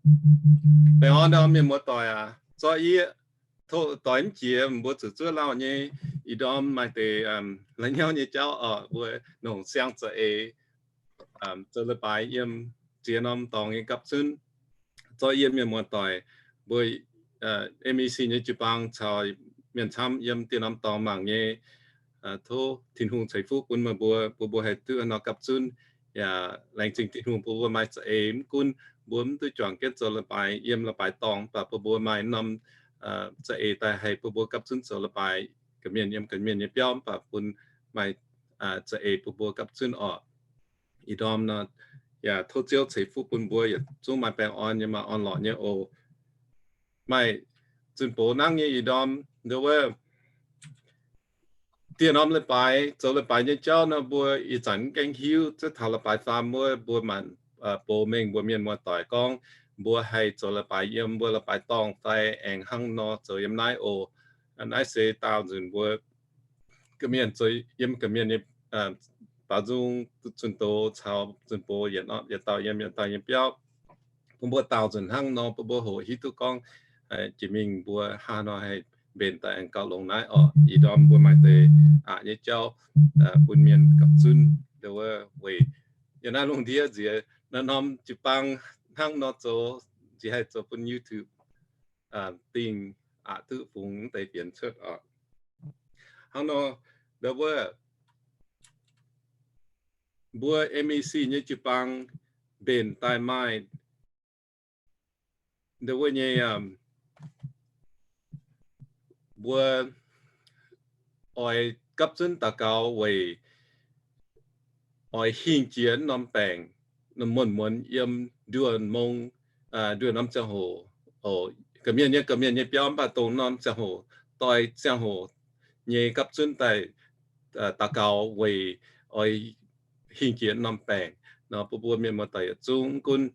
Baengh orn ndau mienh muoz-doic aac, zorqv yie tov doix mv jiex mbuo zuqc zuov lauh nyei. Ih ndorm maaih deix la'nyauv nyei jauv oc, mbuo nongc siang za'eix zoux leiz-baaix yiem ziex norm dorngx nyei gapv zunv. Zorqv yie mienh muoz-doic mbuo M E C nyei jiu-baang caux mienh camv yiem dieh norm dorngx mangc nyei, tov Tin-Hungh ceix fuqv bun meih mbuo, bun mbuo haih duqv nor gapv zunv. Yaac laengz zingh Tin-Hungh bun mbuo maaih za'eix, mv gunv mbuo mv duqv juangc jienv zoux leiz-baaix yiem leiz-baaix dorngx, mv baac bun mbuo maaih norm za'eix daaih haih bun mbuo gapv zunv zoux leiz-baaix ga'mienh yiem ga'mienh nyei biauv, mv baac bun maaih za'eix bun mbuo gapv zunv orqc. Ih ndorm nor, yaac tov Ziouv ceix fuqv bun mbuo yietc zungv maaih baengh orn nyei, maaih orn-lorqc nyei oc. Maaih zunh box nangv nyei ih ndorm, nduov wuov dieh norm leiz-baaix, zoux leiz-baaix nyei jauv nor, mbuo ih zanc mv gaengh hiuv, ziex taux leiz-baaix faam wuov mbuo maanc box mengh mbuo mienh muoz-doic gorngv, mbuo haih zoux leiz-baaix yiem mbuo leiz-baaix dorngh fai aengx hnangv nor zoux yiem naaiv oc. Naaiv se daauh nzunc mbuo ga'mienh zoux yiem ga'mienh nyei baaux nzung zunh doz caux zunh box yietc dauh yiem yietc dauh nyei biauv. Bun mbuo daauh nzunc hnangv nor, bun mbuo hoqc hiuv duqv gorngv jiex mingh mbuo hnangv haaix nor haih mbenc daaih aengx gauh longx naaiv orqc. Ih ndorm mbuo maaih deix aqc nyei jauv bun mienh gapv zunv, nduov wuov weic yiem naaiv lungh ndiev nziex naaiv norm jiu-baang hnangv nor zoux, nziex haih zoux bun YouTube dingh aqc duqv fungx deix fienx cuotv oc. Hnangv nor, nduov wuov mbuo M E C nyei jiu-baang mbenc daaih maaih nduov wuov nyei, mbuo oix gapv zunv daux gaux weic oix hingh jiex norm baengc, muonc muonz yiem nduoh mong, nduoh norm ziangh hoc, ga'mienh nyei, ga'mienh nyei biauv, mv baac dongh norm ziangh hoc, doix ziangh hoc nyei gapv zunv daaih daux gaux weic oix hingh jiex norm baengc nor, bun mbuo mienh muoz-doic yietc zungv, mv gunv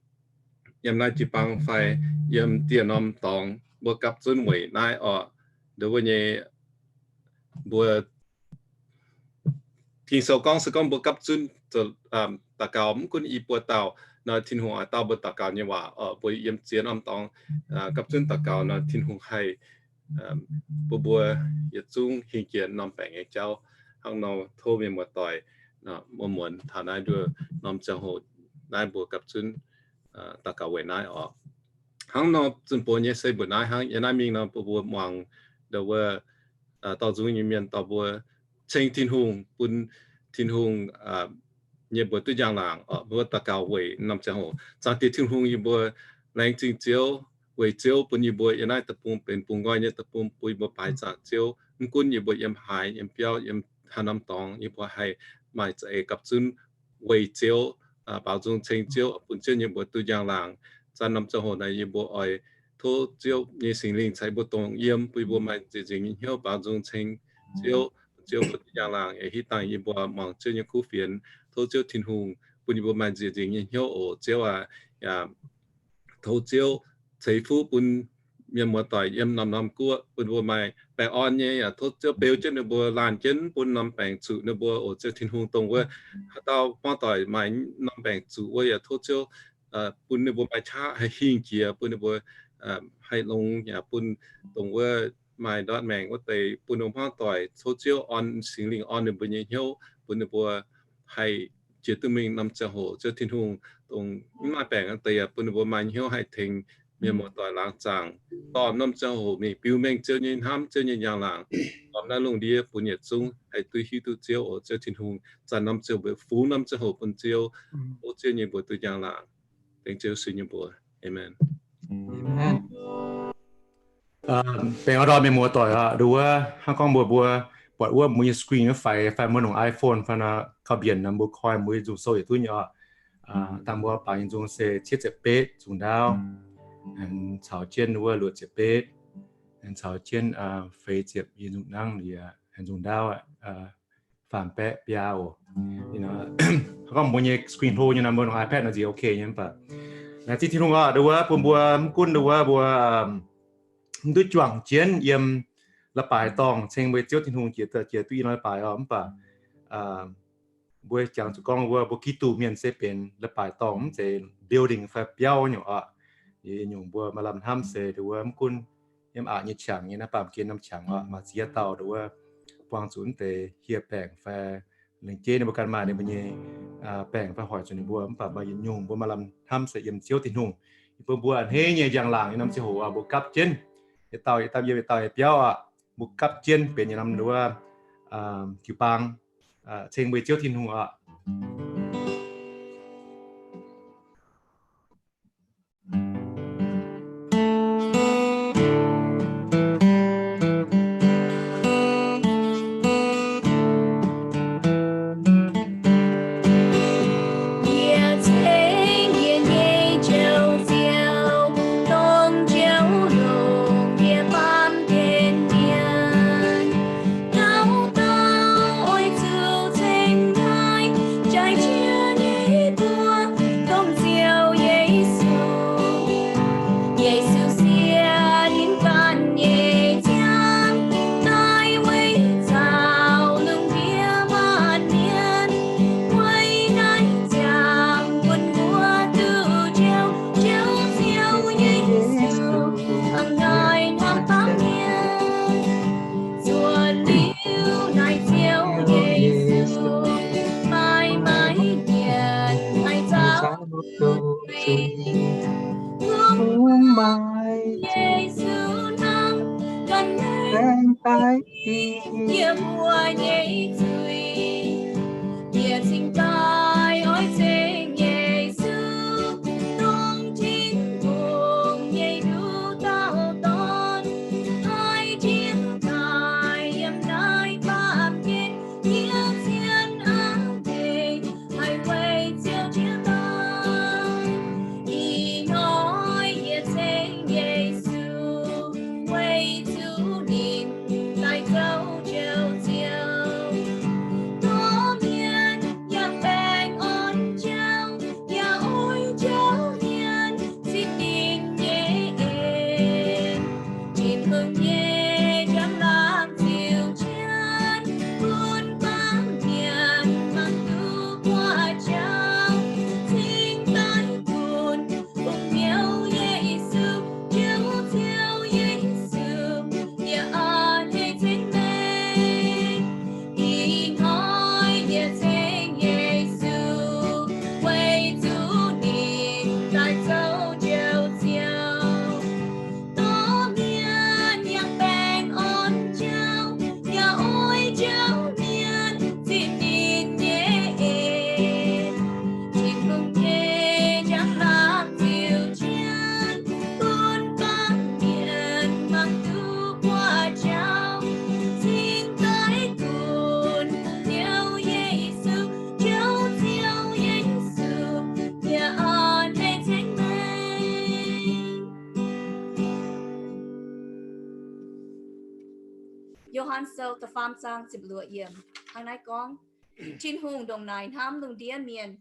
yiem naaiv jiu-baang fai yiem dieh norm dorngx, mbuo gapv zunv weic naaiv orqc. Nduov wuov nyei mbuo Ging-Sou gorngv se gorngv mbuo gapv zunv daux gaux, mv gunv i buo dauh nor, Tin-Hungh oix dau mbuo daux gaux nyei waac orqc. Mbuo yiem ziex norm dorngx gapv zunv daux gaux nor, Tin-Hungh haih bun mbuo yietc zungv hingh jiex norm baengc nyei jauv. Hnangv nor tov mienh muoz-doic muonz-muonz taux naaiv nduoh norm ziangh hoc naaiv mbuo gapv zunv daux gaux weic naaiv orqc. Hnangv nor zunh box nyei se mbuoqc naaiv hnangv. Yiem naaiv mingh nor bun mbuo muangx nduov wuov dorh nzung nyei mienh dorh mbuo ceng Tin-Hungh, bun Tin-Hungh nyei mbuox duqv njang-laangc orqc. Mbuo daux gaux weic norm ziangh hoc. Zaangc Diex Tin-Hungh, yie mbuo laengz zingh Ziouv, weic Ziouv bun yie mbuo yiem naaiv deic-bung benx bungx nqoi nyei deic-bung, bun yie mbuo baaix zaangc Ziouv. Mv gunv yie mbuo yiem haaix, yiem biauv, yiem haaix norm dorngx, yie mbuo haih maaih za'eix gapv zunv weic Ziouv, baaux nzung ceng Ziouv, bun Ziouv nyei mbuox duqv njang-laangc. Zanc norm ziangh hoc naaiv yie mbuo oix tov Ziouv nyei Singx Lingh ceix mbuo dongh yiem, bun yie mbuo maaih nzieqc nzingc nyei hnyouv baaux nzung ceng Ziouv, Ziouv mbuox duqv njang-laangc. Yaac hitv dangh yie mbuo muangx Ziouv nyei kuv fienx. Tov Ziouv Tin-Hungh bun yie mbuo maaih nzieqc nzingc nyei hnyouv oc Ziouv aac. Yaac tov Ziouv ceix fuqv bun mienh muoz-doic yiem norm-norm guoqv, bun mbuo maaih baengh orn nyei. Yaac tov Ziouv beu jienv ninh mbuo, laanh jienv, bun norm baengc zuqc ninh mbuo oc Ziouv Tin-Hungh. Dongh wuov haaix dauh muoz-doic maaih norm baengc zuqc wuov, yaac tov Ziouv bun ninh mbuo maaih qaqv haih hingh jiex, bun ninh mbuo haih longx, yaac bun dongh wuov maaih ndortv maengc wuov deix, bun ninh mbuo muoz-doic, tov Ziouv orn Singx Lingh orn ninh mbuo nyei hnyouv, bun ninh mbuo haih jiex duqv mingh norm ziangh hoc. Ziouv Tin-Hungh, dongh mv maaih baengc wuov deix yaac bun ninh mbuo maaih hnyouv haih tengx mienh muoz-doic laangz zaangc, dorh norm ziangh hoc mingh biux mengh Ziouv nyei hnamv, Ziouv nyei njang-laangc, dorh naaiv lungh ndiev bun yietc zungv haih duqv hiuv duqv Ziouv oc Ziouv Tin-Hungh. Zanc norm ziangh hoc, fungx norm ziangh hoc bun Ziouv, tov Ziouv nyei mbuox duqv njang-laangc. Dengv Ziouv Yesu nyei mbuox, aamen. Baengh orn ndorm mienh muoz-doic oc. Nduov wuov hnangv gorngv mbuo, mbuo buatc wuov mbuo nyei screen wuov faix, fai mbuo nongc iPhone fai nor, gauh mbienc nor mbuo koi mbuo nyei nzung sou yietc duqv nyei oc. Dangh mbuo baaux nyei nzung se cietv ziepc betv nzung ndaauv, aengx caux jienv wuov luoqc ziepc betv, aengx caux jienv feix ziepc yie nzung nangv liuz, aengx nzung ndaauv faam baeqv biaa oc. Hnangv gorngv mbuo nyei screen hlo nyei nor, mbuo nongc iPad nor nziex ok nyei mv baac laengz zingh Tin-Hungh oc. Nduov wuov bun mbuo mv gunv nduov wuov mbuo mv duqv juangc jienv yiem leiz-baaix dorngh ceng mbuo Ziouv Tin-Hungh jiex, jiex duqv yiem leiz-baaix oc. Mv baac mbuo jangx zuqc gorngv wuov mbuo Giduc mienh se benx leiz-baaix dorngh, mv zeiz building fai biauv nyungc oc. Yie nyungc mbuo maaih lamh hnamv se nduov wuov mv gunv yiem aqc nyei qangx nyei naaiv baamh gen norm qangx oc, maaih ziex dauh nduov wuov buangh zuqc mv deix hieh baengc fai lengc jeiv ninh mbuo ganh maaih ninh mbuo nyei baengc fai hoic zuqc ninh mbuo, mv baac maaih yietc nyungc mbuo maaih lamh hnamv se yiem Ziouv Tin-Hungh. Yie bun mbuo a'hneiv nyei njang-laangc nyei norm ziangh hoc oc, mbuo gapv jienv, yietc dauh yietc dauh yiem yietc dauh nyei biauv oc, mbuo gapv jienv benx yietc norm nduov jiu-baang ceng mbuo Ziouv Tin-Hungh oc. Yie ceng yie nyei Njoux Ziouv, dongh njoux longx yie baamh gen mienh. Dauh dauh oix zuqc ceng naaiv jaaix jiex nyei mbuox, dongh Ziouv Yesu. Yesu siex ninh ganh nyei ziangh daaih weic nzauh lungh ndiev maanc mienh. Weic naaiv ziangh bun mbuo duqv njoux, njoux Ziouv Yesu, a'hneiv hnamv baamh mienh. Zuonx liuz naaiv Ziouv Yesu, maaih maiv mienh haih nzauh zuiz. Kungx maaih Yesu hnangv ganh laengz daaih yie mbuo nyei zuiz. Yie cingx daaih oix ceng Yesu, dongh Tin-Hungh nyei nduqc dauh dorn, haih njiec daaih yiem naaiv baamh gen, yiem zien aav deix haih weic Ziouv njiec daaih. Ih hnoi yie ceng Yesu, weic zuqc ninh daaih zoux Njoux Ziouv. Dorh mienh yangh baengh orn jauv, yaac oix njoux mienh zipv ninh nyei en. Tin-Hungh nyei njang-laangc ziux jienv, bun baamh mienh mangc duqv buoqv jauv, cingx daaih gunv bungx hnyouv Yesu, Njoux Ziouv Yesu, yie a'hneiv ceng meih. Ih hnoi yie ceng Yesu, weic zuqc ninh daaih zoux Njoux Ziouv. Dorh mienh yangh baengh orn jauv, yaac oix njoux mienh zipv ninh nyei en. Tin-Hungh nyei njang-laangc ziux jienv, bun baamh mienh mangc duqv buoqv jauv, cingx daaih gunv hnyouv Yesu, Njoux Ziouv Yesu, yie a'hneiv ceng meih. Yo^han Sou da'faam zaang ziepc luoqc yiemc hnangv naaiv gorngv, Tin-Hungh ndongc naaic hnamv lungh ndiev mienh,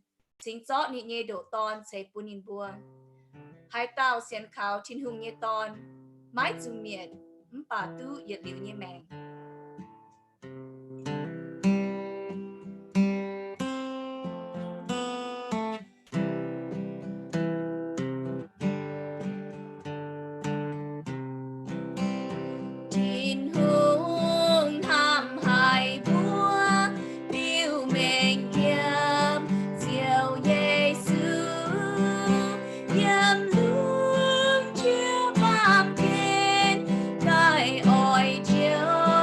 cingx zorqv ninh nyei ndoqc Dorn ceix bun ninh mbuo. Haaix dauh sienx kaux Tin-Hungh nyei Dorn, maiv zuqc mietc, mv baac duqv yietc liuz nyei maengc. Tin-Hungh hnamv haic mbuo, biux mengh yiem Ziouv Yesu, yiem lungh jiex baamh gen daaih oix Ziouv.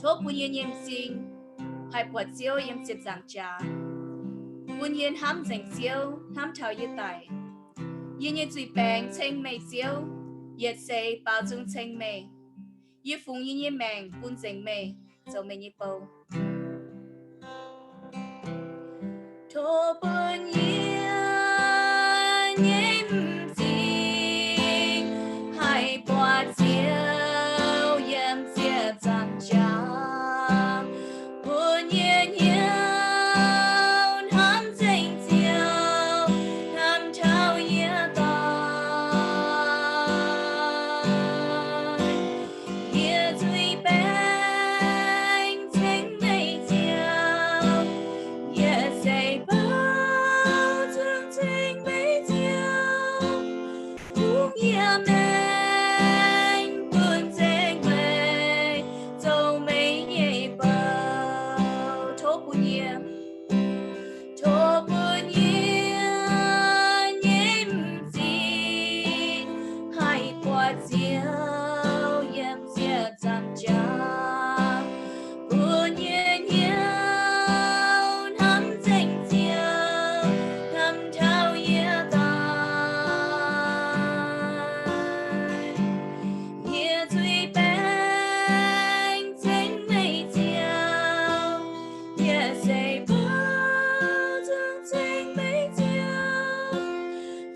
Tov bun yie nyei m'zing haih buatc Ziouv yiem ziepc nzaangc jaax, bun yie hnamv nzengc Ziouv hnamv taux yie daic. Yie nyei zuiz-baengx ceng meih Ziouv, yietc seix baaux nzung ceng meih. Yie fungx yie nyei maengc bun nzengc meih, zoux meih nyei bou. Tov bun yie nyei m'zing haih buatc Ziouv yiem ziepc nzaangc jaax, bun yie hnyouv hnamv nzengc Ziouv hnamv taux yie daic. Yie zuiz-baengx ceng meih Ziouv, yietc seix baaux nzung ceng meih Ziouv. Fungx yie maengc bun nzengc meih, zoux meih nyei bou. Tov bun yie, tov bun yie nyei m'zing haih buatc Ziouv yiem ziepc nzaangc jaax, bun yie hnyouv hnamv nzengc Ziouv hnamv taux yie daic. Yie zuiz-baengx ceng meih Ziouv, yietc seix baaux nzung ceng meih Ziouv.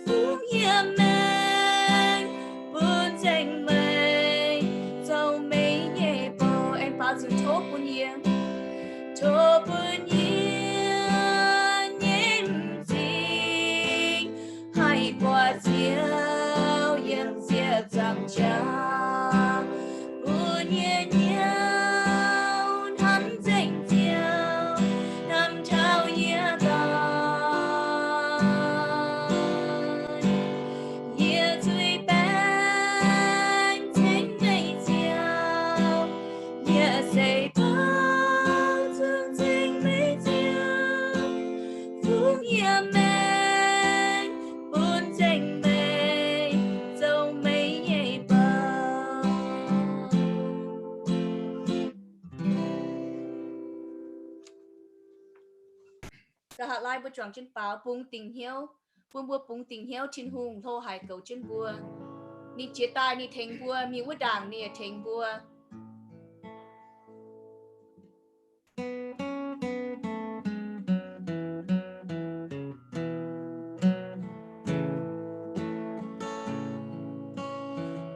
Fungx yie maengc bun nzengc meih, zoux meih nyei bou. Aengx baaux nzung, tov bun yie, tov bun yie nyei m'zing haih buatc Ziouv yiem ziepc nzaangc jaax, bun yie hnyouv hnamv nzengc Ziouv hnamv taux yie daic. Yie zuiz-baengx ceng meih Ziouv, yietc seix baaux nzung ceng meih Ziouv. Fungx yie maengc bun nzengc meih, zoux meih nyei bou. Nqa'haav laai mbuo juangc jienv baaux bungx dingc hnyouv, bun mbuo bungx dingc hnyouv Tin-Hungh hlo haic goux jienv mbuo. Ninh jiez daaih ninh tengx mbuo, mingh wuov ndaangc ninh yaac tengx mbuo.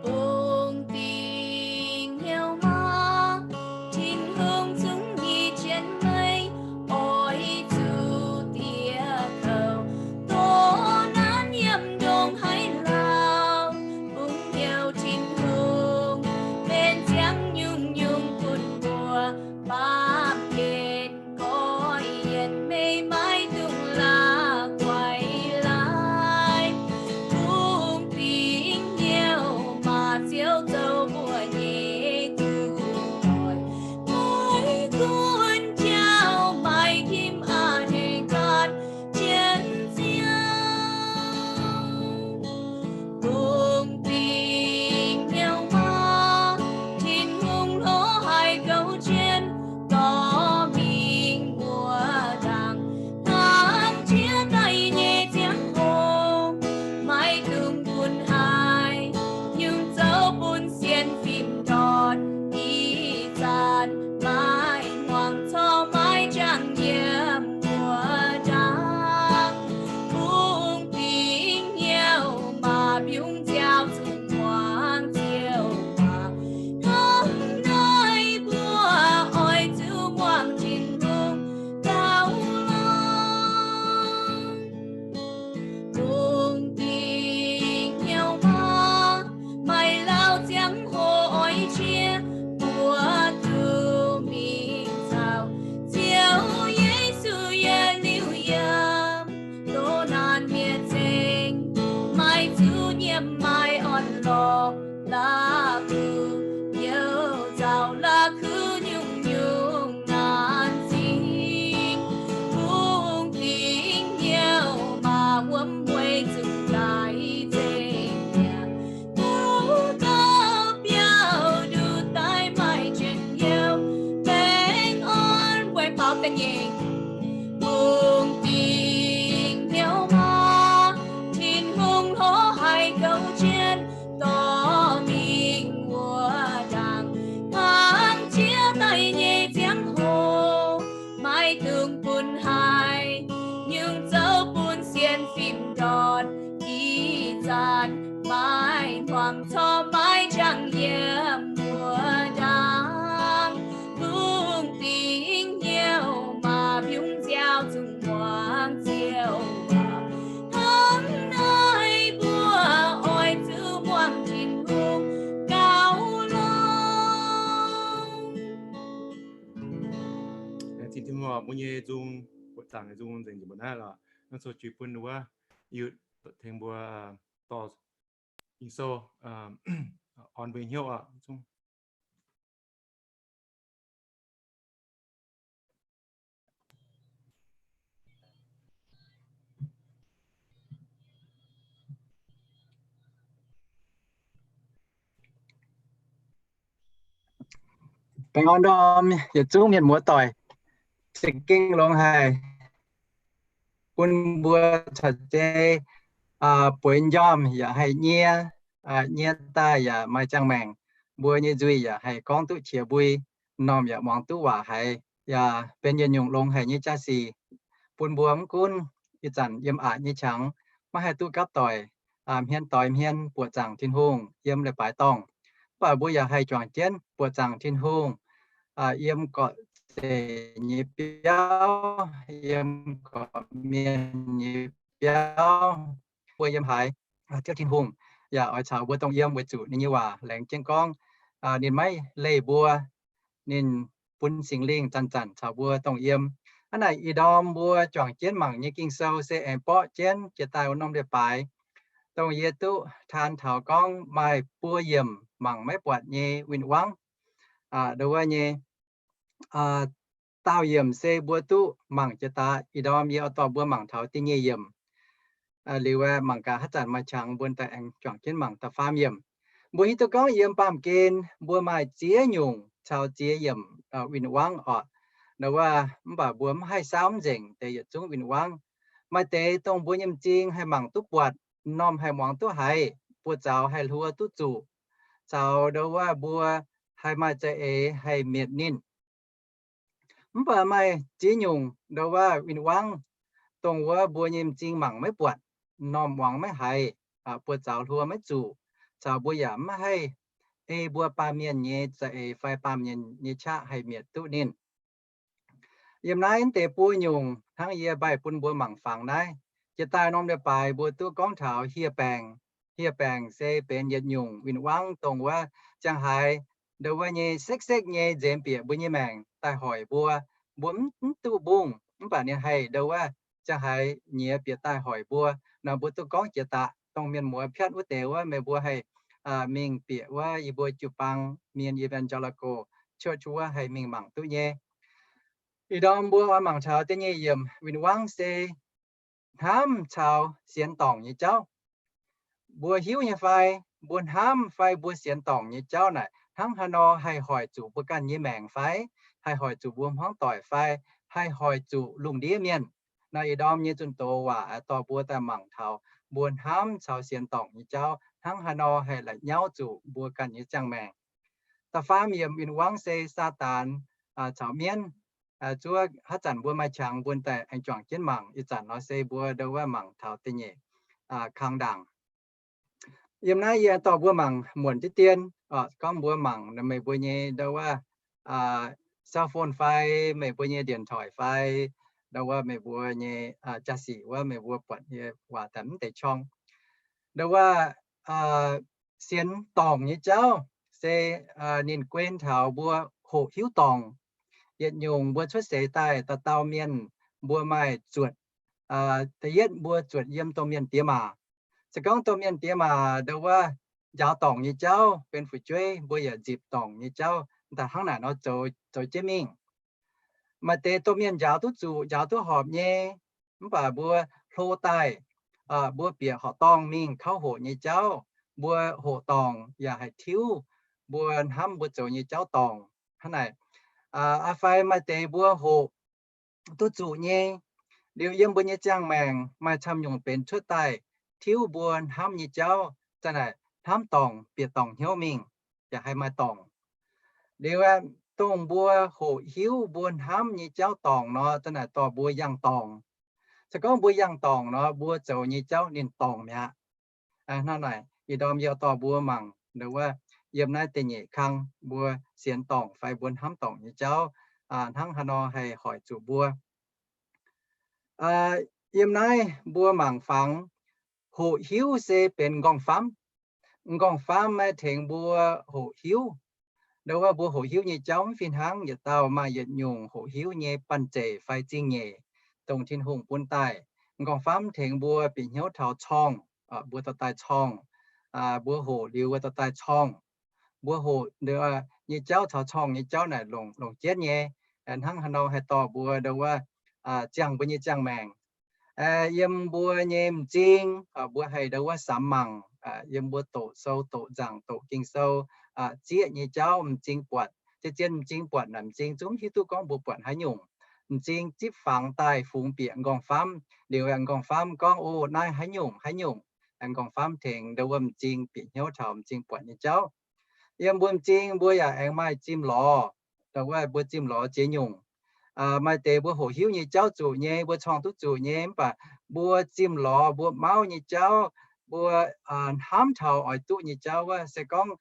Bungx dingc hnyouv maah! Tin-Hungh zungv nyic jienv meih, oix zuqc diex kouv, doh nanv yiem ndongc haaix lauh. Bungx hnyouv Tin-Hungh, benx ziangh nyei. Lungh dingc hnyouv maah! Tin-Hungh hlo haic gouv jienv, dorh mingh wuov ndaangc. Hnangv jiex daaih nyei ziangh hoc, maiv dungx bun haiz, nyungc zouv bun sienx fim ndortv. Ih zanc maiv hmuangx corc maiv jangx yiem wuov ndaangc. Lungh dingc hnyouv maah! Mbiungc nziaaux zungv muangx Ziouv waac. Hnangv naaiv mbuo oix zuqc muangx Tin-Hungh gauh longx. Laengz zingh Tin-Hungh mbuo nyei nzung, buoqc zaangc nyei nzung nzengc njiec mbuo naaiv lorqc. Naaiv zoux juix bun wuov youth tengx mbuo dorh Ging-Sou orn mbuo nyei hnyouv oc. Baengh orn ndorm yietc zungv mienh muoz-doic. Za'gengh longx haic bun mbuo caux jienv bueix njormh yaac haih nyie, nyie daaih yaac maaih ziangh maengc. Mbuo nyei nzuih yaac haih gorngv duqv qiex mbui, m'normh yaac muangx duqv waac haiz, yaac benx yietc nyungc longx haic nyei jaa-sic bun mbuo mv gunv ih zanc yiem aqc nyei qangx maiv haih duqv gapv doic, hmien doix hmien buoqc zaangc Tin-Hungh yiem leiz-baaix dorngh. Mv baac mbuo yaac haih juangc jienv buoqc zaangc Tin-Hungh yiem gorqv-zeic nyei biauv, yiem gorqv-mienh nyei biauv, mbuo yiem haaix, Ziouv Tin-Hungh yaac oix caux mbuo dongh yiem weic zuqc ninh nyei waac laengz jienv gorngv, ninh maiv leih mbuo, ninh bun Singx Lingh zanc-zanc caux mbuo dongh yiem. Hnangv naaic ih ndorm mbuo juangc jienv mangc nyei Ging-Sou se aengx borqv jienv jiex daaih wuov norm leiz-baaix, dongh yie duqv taan taux gorngv maaih buo yiemc mangc maiv buatc nyei win-wangv. Ndo wuov nyei daauh yiemc se mbuo duqv mangc jiex daaih. Ih ndorm yie oix dorh mbuo mangc taux da'nyeic yiemc. Liuz aeqv, mangc gaax haaix zanc maaih qangx mbuo daaih aengx juangc jienv mangc da'faam yiemc. Mbuo hiuv duqv gorngv yiem baamh gen mbuo maaih ziex nyungc caux ziex yiemc win-wangv oc. Ndo wuov mv baac mbuo mv haih saauv mv nzengc deix yietc zungv win-wangv. Maaih deix dongh mbuo nyei m'zing haih mangc duqv buatc, m'normh haih muangx duqv haiz, buoz-zaux haih hluo duqv zuqc, caux ndo wuov mbuo haih maaih za'eix haih mietc ninh. Mv baac maaih ziex nyungc ndo wuov win-wangv, dongh wuov mbuo nyei m'zing mangc maiv buatc, m'normh muangx maiv haiz, buoz-zaux hluo maiv zuqc, caux mbuo yaac mv haih ei mbuo baamh mienh nyei za'eix fai baamh mienh nyei qaqv haih mietc duqv ninh. Yiem naaiv deix buo nyungc hnangv yie mbaih bun mbuo mangc fangx naaiv, jiex daaih norm leiz-baaix mbuo duqv gorngv taux hieh baengc. Hieh baengc se benx yietc nyungc win-wangv dongh wuov ziangh haaix ndo wuov nyei sekv-sekv nyei nzemx bieqc mbuo nyei maengc daaih hoic mbuo. Mbuo mv duqv mbungh, mv baac ninh haih ndo wuov ziangh haaix nyiex bieqc daaih hoic mbuo. Nor mbuo duqv gorngv jiex daaih dongh mienh muoz piatv wuov deix wuov, meih mbuo haih mingh bieqc wuov yie mbuo jiu-baang Mien Evangelical Church wuov haih mingh mangc duqv nyei. Ih ndorm mbuo oix mangc taux da'nyeic yiemc win-wangv se hnamv caux sienx dorngc nyei jauv. Mbuo hiuv nyei fai? Mbuo hnamv fai mbuo sienx dorngc nyei jauv naaic hnangv haaix nor haih hoic zuqc mbuo ganh nyei maengc fai? Haih hoic zuqc mbuo hmuangv doic fai? Haih hoic zuqc lungh ndiev mienh? Naaiv ih ndorm nyei zunh doz waac dorh mbuo daaih mangc taux mbuo hnamv caux sienx dorngc nyei jauv hnangv haaix nor haih la'nyauv zuqc mbuo ganh nyei ziangh maengc. Da'faam yiemc win-wangv se Saadaan caux mienv. Zuov haaix zanc mbuo maaih qangx mbuo daaih aengx juangc jienv mangc. Ih zanc nor se mbuo ndo wuov mangc taux da'nyeic kang ndaangc. Yiem naaiv yie dorh mbuo mangc muonc diqv dien, gorngv mbuo mangc meih mbuo nyei ndo wuov cell phone fai, meih mbuo nyei điện thoại fai, ndo wuov meih mbuo nyei jaa-sic wuov meih mbuo buatc nyei waac daaih mv deix qorng. Ndo wuov sienx dorngc nyei jauv se ninh guen taux mbuo hoqc hiuv dorngc. Yietc nyungc mbuo cuotv seix daaih dauh dauh mienh mbuo maaih zuotc. Da'yietv mbuo zuotc yiem domh mienh diex maac. Se gorngv domh mienh diex maac ndo wuov njaaux dorngc nyei jauv benx fu'jueiv, mbuo yaac nzipc dorngc nyei jauv daaih hnangv naaic nor zoux, zoux jienv mingh. Maaih deix domh mienh njaaux duqv zuqc, njaaux duqv horpc nyei, mv baac mbuo hlo daaih, mbuo bieqc horqc dorngh mingh kauv hoqc nyei jauv, mbuo hoqc dorngc yaac haih tiuv mbuo hnamv mbuo zoux nyei jauv dorngc. Hnangv naaic, aa fai maaih deix mbuo hoqc duqv zuqc nyei. Liuz yiem mbuo nyei ziangh maengc maaih camv nyungc benx cuotv daaih tiuv mbuo hnamv nyei jauv, za'naaic hnamv dorngc, bieqc dorngc hnyouv mingh, yaac haih maaih dorngc. Liuz aeqv, dongh mbuo hoqc hiuv mbuo hnamv nyei jauv dorngc nor, za'naaic dorh mbuo yangh dorngc. Se gorngv mbuo yangh dorngc nor, mbuo zoux nyei jauv ninh dorngc mi'aqv. Hnangv naaic, ih ndorm yie dorh mbuo mangc ndau wuov, yiem naaiv da'nyeic kang mbuo sienx dorngc fai mbuo hnamv dorngc nyei jauv, hnangv haaix nor haih hoic zuqc mbuo. Yiem naaiv mbuo mangc fangx, hoqc hiuv se benx m'nqorngv-famv. M'nqorngv-famv maiv tengx mbuo hoqc hiuv. Ndau wuov mbuo hoqc hiuv nyei jauv mv fih hnangv, yietc dauh maaih yietc nyungc hoqc hiuv nyei banh zeic fai zingh nyeic, dongh Tin-Hungh bun daaih. M'nqorngv-famv tengx mbuo bieqc hnyouv taux corngh, mbuo dorh daaih corngh, mbuo hoqc liuz wuov dorh daaih corngh. Mbuo hoqc nyei jauv caux corngh nyei jauv naaic longc, longc jienv nyei. Hnangv haaix nor haih dorh mbuo ndau wuov ziangh mbuo nyei ziangh maengc. Yiem mbuo nyei m'zing, mbuo haih ndau wuov samx mangc, yiem mbuo doqc sou, doqc nzaangc, doqc Ging-Sou, zieqv nyei jauv m'zing buatc. Zien-zien m'zing buatc naaic m'zing zungv hiuv duqv gorngv mbuo buatc haaix nyungc. M'zing zipv fangx daaih fungx bieqc m'nqorngv-famv. Liuz m'nqorngv-famv gorngv, O, naaiv haaix nyungc, haaix nyungc. M'nqorngv-famv tengx ndau wuov m'zing bieqc hnyouv taux m'zing buatc nyei jauv. Yiem mbuo m'zing mbuo yaac aengx maaih zimh lorz, ndau wuov mbuo zimh lorz ziex nyungc. Maaih deix mbuo hoqc hiuv nyei jauv zuqc nyei, mbuo corngh duqv zuqc nyei, mv baac mbuo zimh lorz mbuo mauv nyei jauv, mbuo hnamv taux oix duqv nyei jauv wuov, se gorngv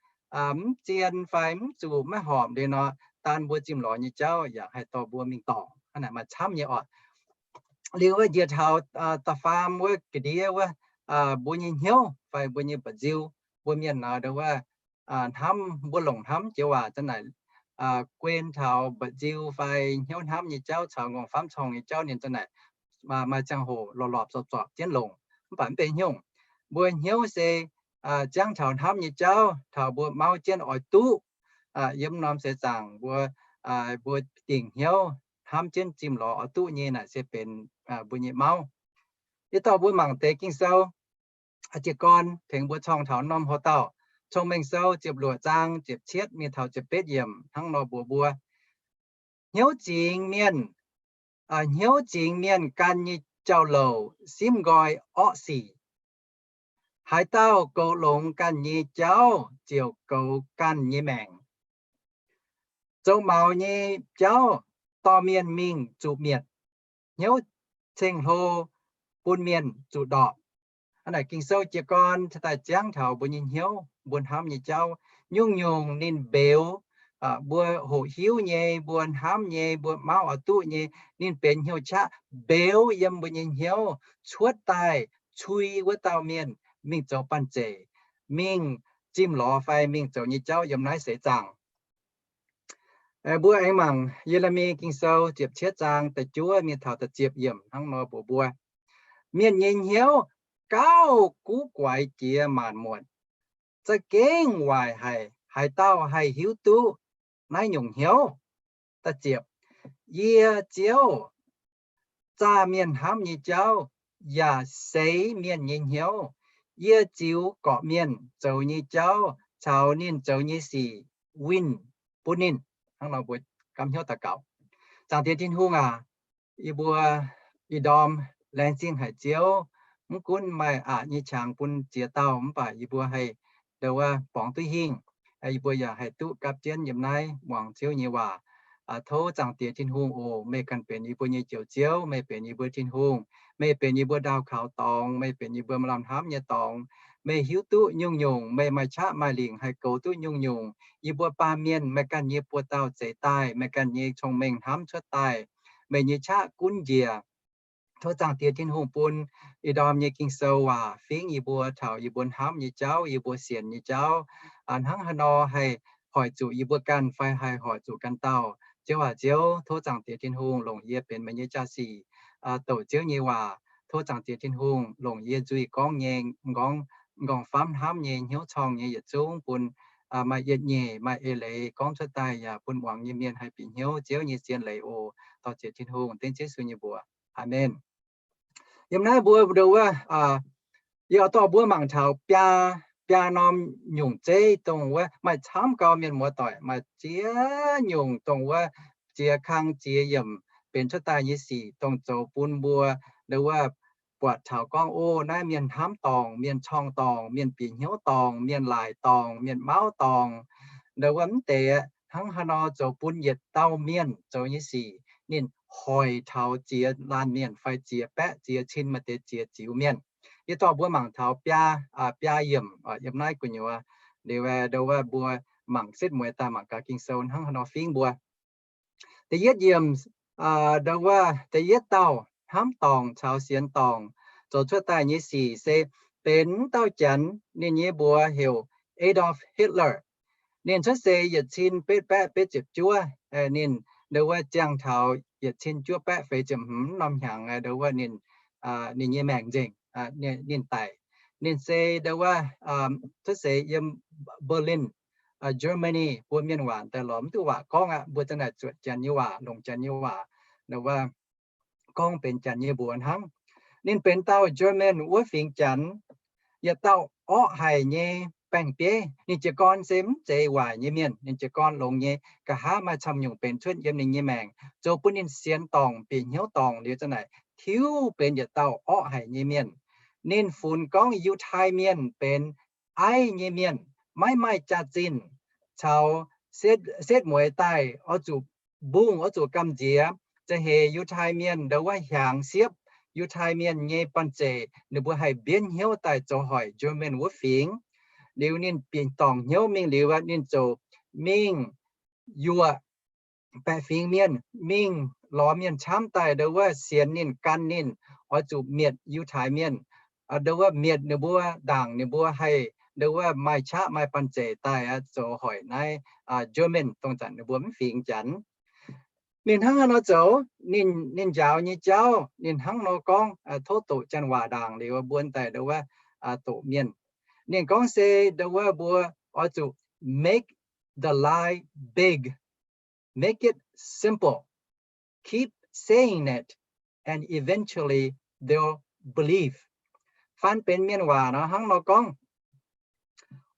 mv zien fai mv zuqc maiv horpc liuz nor, daan mbuo zimh lorz nyei jauv yaac haih dorh mbuo mingh dorngc. Hnangv naaic maaih camv nyei oc. Liuz wuov njiec taux da'faam wuov ga'ndiev wuov, mbuo nyei hnyouv fai mbuo nyei mba'nziu. Mbuo mienh nor ndau wuov hnamv, mbuo longc hnamv joux waac za'naaic guen taux mba'nziu fai hnyouv hnamv nyei jauv caux m'nqorngv-famv corngh nyei jauv ninh za'naaic maaih ziangh hoc lorpc lorpc zorpc zorpc jienv longc. Mv baac mv benx haaix nyungc, mbuo hnyouv se ziangv taux hnamv nyei jauv, taux mbuo mauv jienv oix duqv. Yiem norm seix zaangc mbuo, mbuo dingc hnyouv hnamv jienv zimh lorz oix duqv nyei naaic se benx mbuo nyei mauv. Yie dorh mbuo mangc deix Ging-Sou. Jiez gorn tengx mbuo corngh taux norm hoc-dauh, Cong-Mengh Sou ziepc luoqc zaang ziepc cietv mingh taux ziepc betv yiemc hnangv nor mbuox mbuo, hnyouv zingx mienh, hnyouv zingx mienh ganh nyei jauv-louc simv nqoi orqv sic. Haaix dauh goux longx ganh nyei jauv ziouc goux ganh nyei maengc. Zoux maux nyei jauv dorh mienh mingh zuqc mietc, hnyouv ceng-hlo bun mienh zuqc ndorpc. Hnangv naaic Ging-Sou jiez gorn cingx daaih ziangv taux mbuo nyei hnyouv, mbuo hnamv nyei jauv. Nyungc-nyungc ninh mbeux, mbuo hoqc hiuv nyei, mbuo hnamv nyei, mbuo mauv oix duqv nyei, ninh benx hnyouv qaqv mbeux yiem mbuo nyei hnyouv cuotv daaih cui wuov dauh mienh mingh zoux banh zeic, mingh zimh lorz fai mingh zoux nyei jauv yiem naaiv seix zaangc. Mbuo aengx mangc Ye^le^mi Ging-Sou ziepc cietv zaang da'juov mingh taux da'ziepc yiemc hnangv nor mbuox mbuo, mienh nyei hnyouv gauh guv guaix jiex maanc muotc, za'gengh waaic haic. Haaix dauh haih hiuv duqv naaiv nyungc hnyouv? Yie, Ziouv, zaah mienh hnamv nyei jauv yaac seix mienh nyei hnyouv. Yie ziux gorqv-mienh zoux nyei jauv caux ninh zoux nyei sic winh bun ninh. Hnangv nor mbuo gaamv hnyouv daux gaux. Zaangc Diex Tin-Hungh aac, yie mbuo ih ndorm laengz zingh haic Ziouv, mv gunv maaih aqc nyei qangx bun ziex dauh, mv baac yie mbuo haih ndo wuov borngz duqv hingh. Yie mbuo yaac haih duqv gapv jienv yiem naaiv muangx Ziouv nyei waac. Tov Zaangc Diex Tin-Hungh oc, meih ganh benx yie mbuo nyei Njoux Ziouv, meih benx yie mbuo Tin-Hungh, meih benx yie mbuo ndaauh kaux dorngx, meih benx yie mbuo maaih lamh hnamv nyei dorngx. Meih hiuv duqv nyungc-nyungc, meih maaih qaqv maaih lingc haih goux duqv nyungc-nyungc. Yie mbuo baamh mienh, meih ganh nyei buoz-dauh zeix daaih, meih ganh nyei cong-mengh hnamv cuotv daaih, meih nyei qaqv gunv njiec. Tov Zaangc Diex Tin-Hungh bun ih ndorm nyei Ging-Sou waac fingv yie mbuo taux yie mbuo hnamv nyei jauv, yie mbuo sienx nyei jauv, hnangv haaix nor haih hoic zuqc yie mbuo ganh fai haih hoic zuqc ganh dauh. Ziouv aac Ziouv, tov Zaangc Diex Tin-Hungh longc yie benx meih nyei jaa-sic, douc Ziouv nyei waac. Tov Zaangc Diex Tin-Hungh longc yie nzuih gorngv nyei m'nqorngv, m'nqorngv famv hnamv nyei, hnyouv corngh nyei yietc zungv bun maaih yietc nyeic, maaih eix leiz gorngv cuotv daaih yaac bun muangx nyei mienh haih bieqc hnyouv Ziouv nyei zien leiz oc. Dorh Ziouv Tin-Hungh dengv Yesu nyei mbuox. Aamen. Yiem naaiv mbuo ndo wuov, yie dorh mbuo mangc taux biaa, biaa norm nyungc zeiv dongh wuov maaih camv gau mienh muoz-doic, maaih ziex nyungc dongh wuov ziex kang ziex yiemc benx cuotv daaih nyei sic dongh zoux bun mbuo ndo wuov buatc taux gorngv, o, naaiv mienh hnamv dorngc, mienh corng dorngc, mienh bieqc hnyouv dorngc, mienh laaic dorngc, mienh mauv dorngc. Ndo wuov mv deix hnangv haaix nor zoux bun yietc dauh mienh zoux nyei sic ninh hoic taux ziex laanh mienh fai ziex baeqv ziex cin maaih deix ziex ziux mienh. Yie dorh mbuo mangc taux biaa, biaa yiemc yiem naaiv gu'nyuoz. Liuz ndo wuov mbuo mangc setv mueiz daaih mangc gaax Ging-Sou hnangv haaix nor fingv mbuo. Da'yietv yiemc, ndo wuov da'yietv dauh hnamv dorngc caux sienx dorngc zoux cuotv daaih nyei sic se benx wuov dauh Janx, ninh nyei mbuox heuc Adolf Hitler. Ninh cuotv seix yietc cin betv baeqv betv ziepc juov. Ninh ndo wuov ziangh taux yietc cin juov baeqv feix ziepc hmz norm hnyangx ndo wuov ninh, ninh nyei maengc nzengc. Ninh daic. Ninh se ndo wuov cuotv seix yiem Berlin, Germany. Mbuo mienh waac daaih lorz mv duqv waac gorngv aqv. Mbuo za'naaic zuotc Janx nyei waac, longc Janx nyei waac, ndo wuov gorngv benx Janx nyei mbuox hnangv. Ninh benx dauh German wuov fingx Janx, yietc dauh orqv haic nyei baeng-bieiv. Ninh jiez gorn se mv zeiz waaic nyei mienh. Ninh jiez gorn longx nyei, nqa'haav maaih camv nyungc benx cuotv yiem ninh nyei maengc, zoux bun ninh sienx dorngc, bieqc hnyouv dorngc liuz za'naaic tiuv benx yietc dauh orqv haic nyei mienh. Ninh funx gorngv Yiutai Mienh benx aiv nyei mienh, maiv maaih jaax-zinh, caux setv mueiz daaih oix zuqc mbungh, oix zuqc gamh nziex, za'heix Yiutai Mienh ndo wuov hiaangx siepv, Yiutai Mienh nyei banh zeic ninh mbuo haih mbienv hnyouv daaih zoux hoic German wuov fingx. Liuz ninh bieqc dorngc hnyouv mingh liuz, ninh ziouc mingh yuoqc baeqc fingx mienh, mingh lorz mienh camv daaih ndo wuov sienx ninh, gan ninh, oix zuqc mietc Yiutai Mienh, ndo wuov mietc ninh mbuo, ndaangc ninh mbuo haih ndo wuov maaih qaqv maaih banh zeic daaih zoux hoic naaiv German, dongh zanc ninh mbuo mv fingx Janx. Ninh hnangv haaix nor zoux? Ninh, ninh njaaux nyei jauv ninh hnangv nor gorngv, tov doqc janx waac ndaangc liuz mbuo daaih ndo wuov doqc mienh. Ninh gorngv se ndo wuov mbuo oix zuqc make the lie big, make it simple, keep saying it, and eventually they'll believe. Faan benx mienh waac nor hnangv nor gorngv,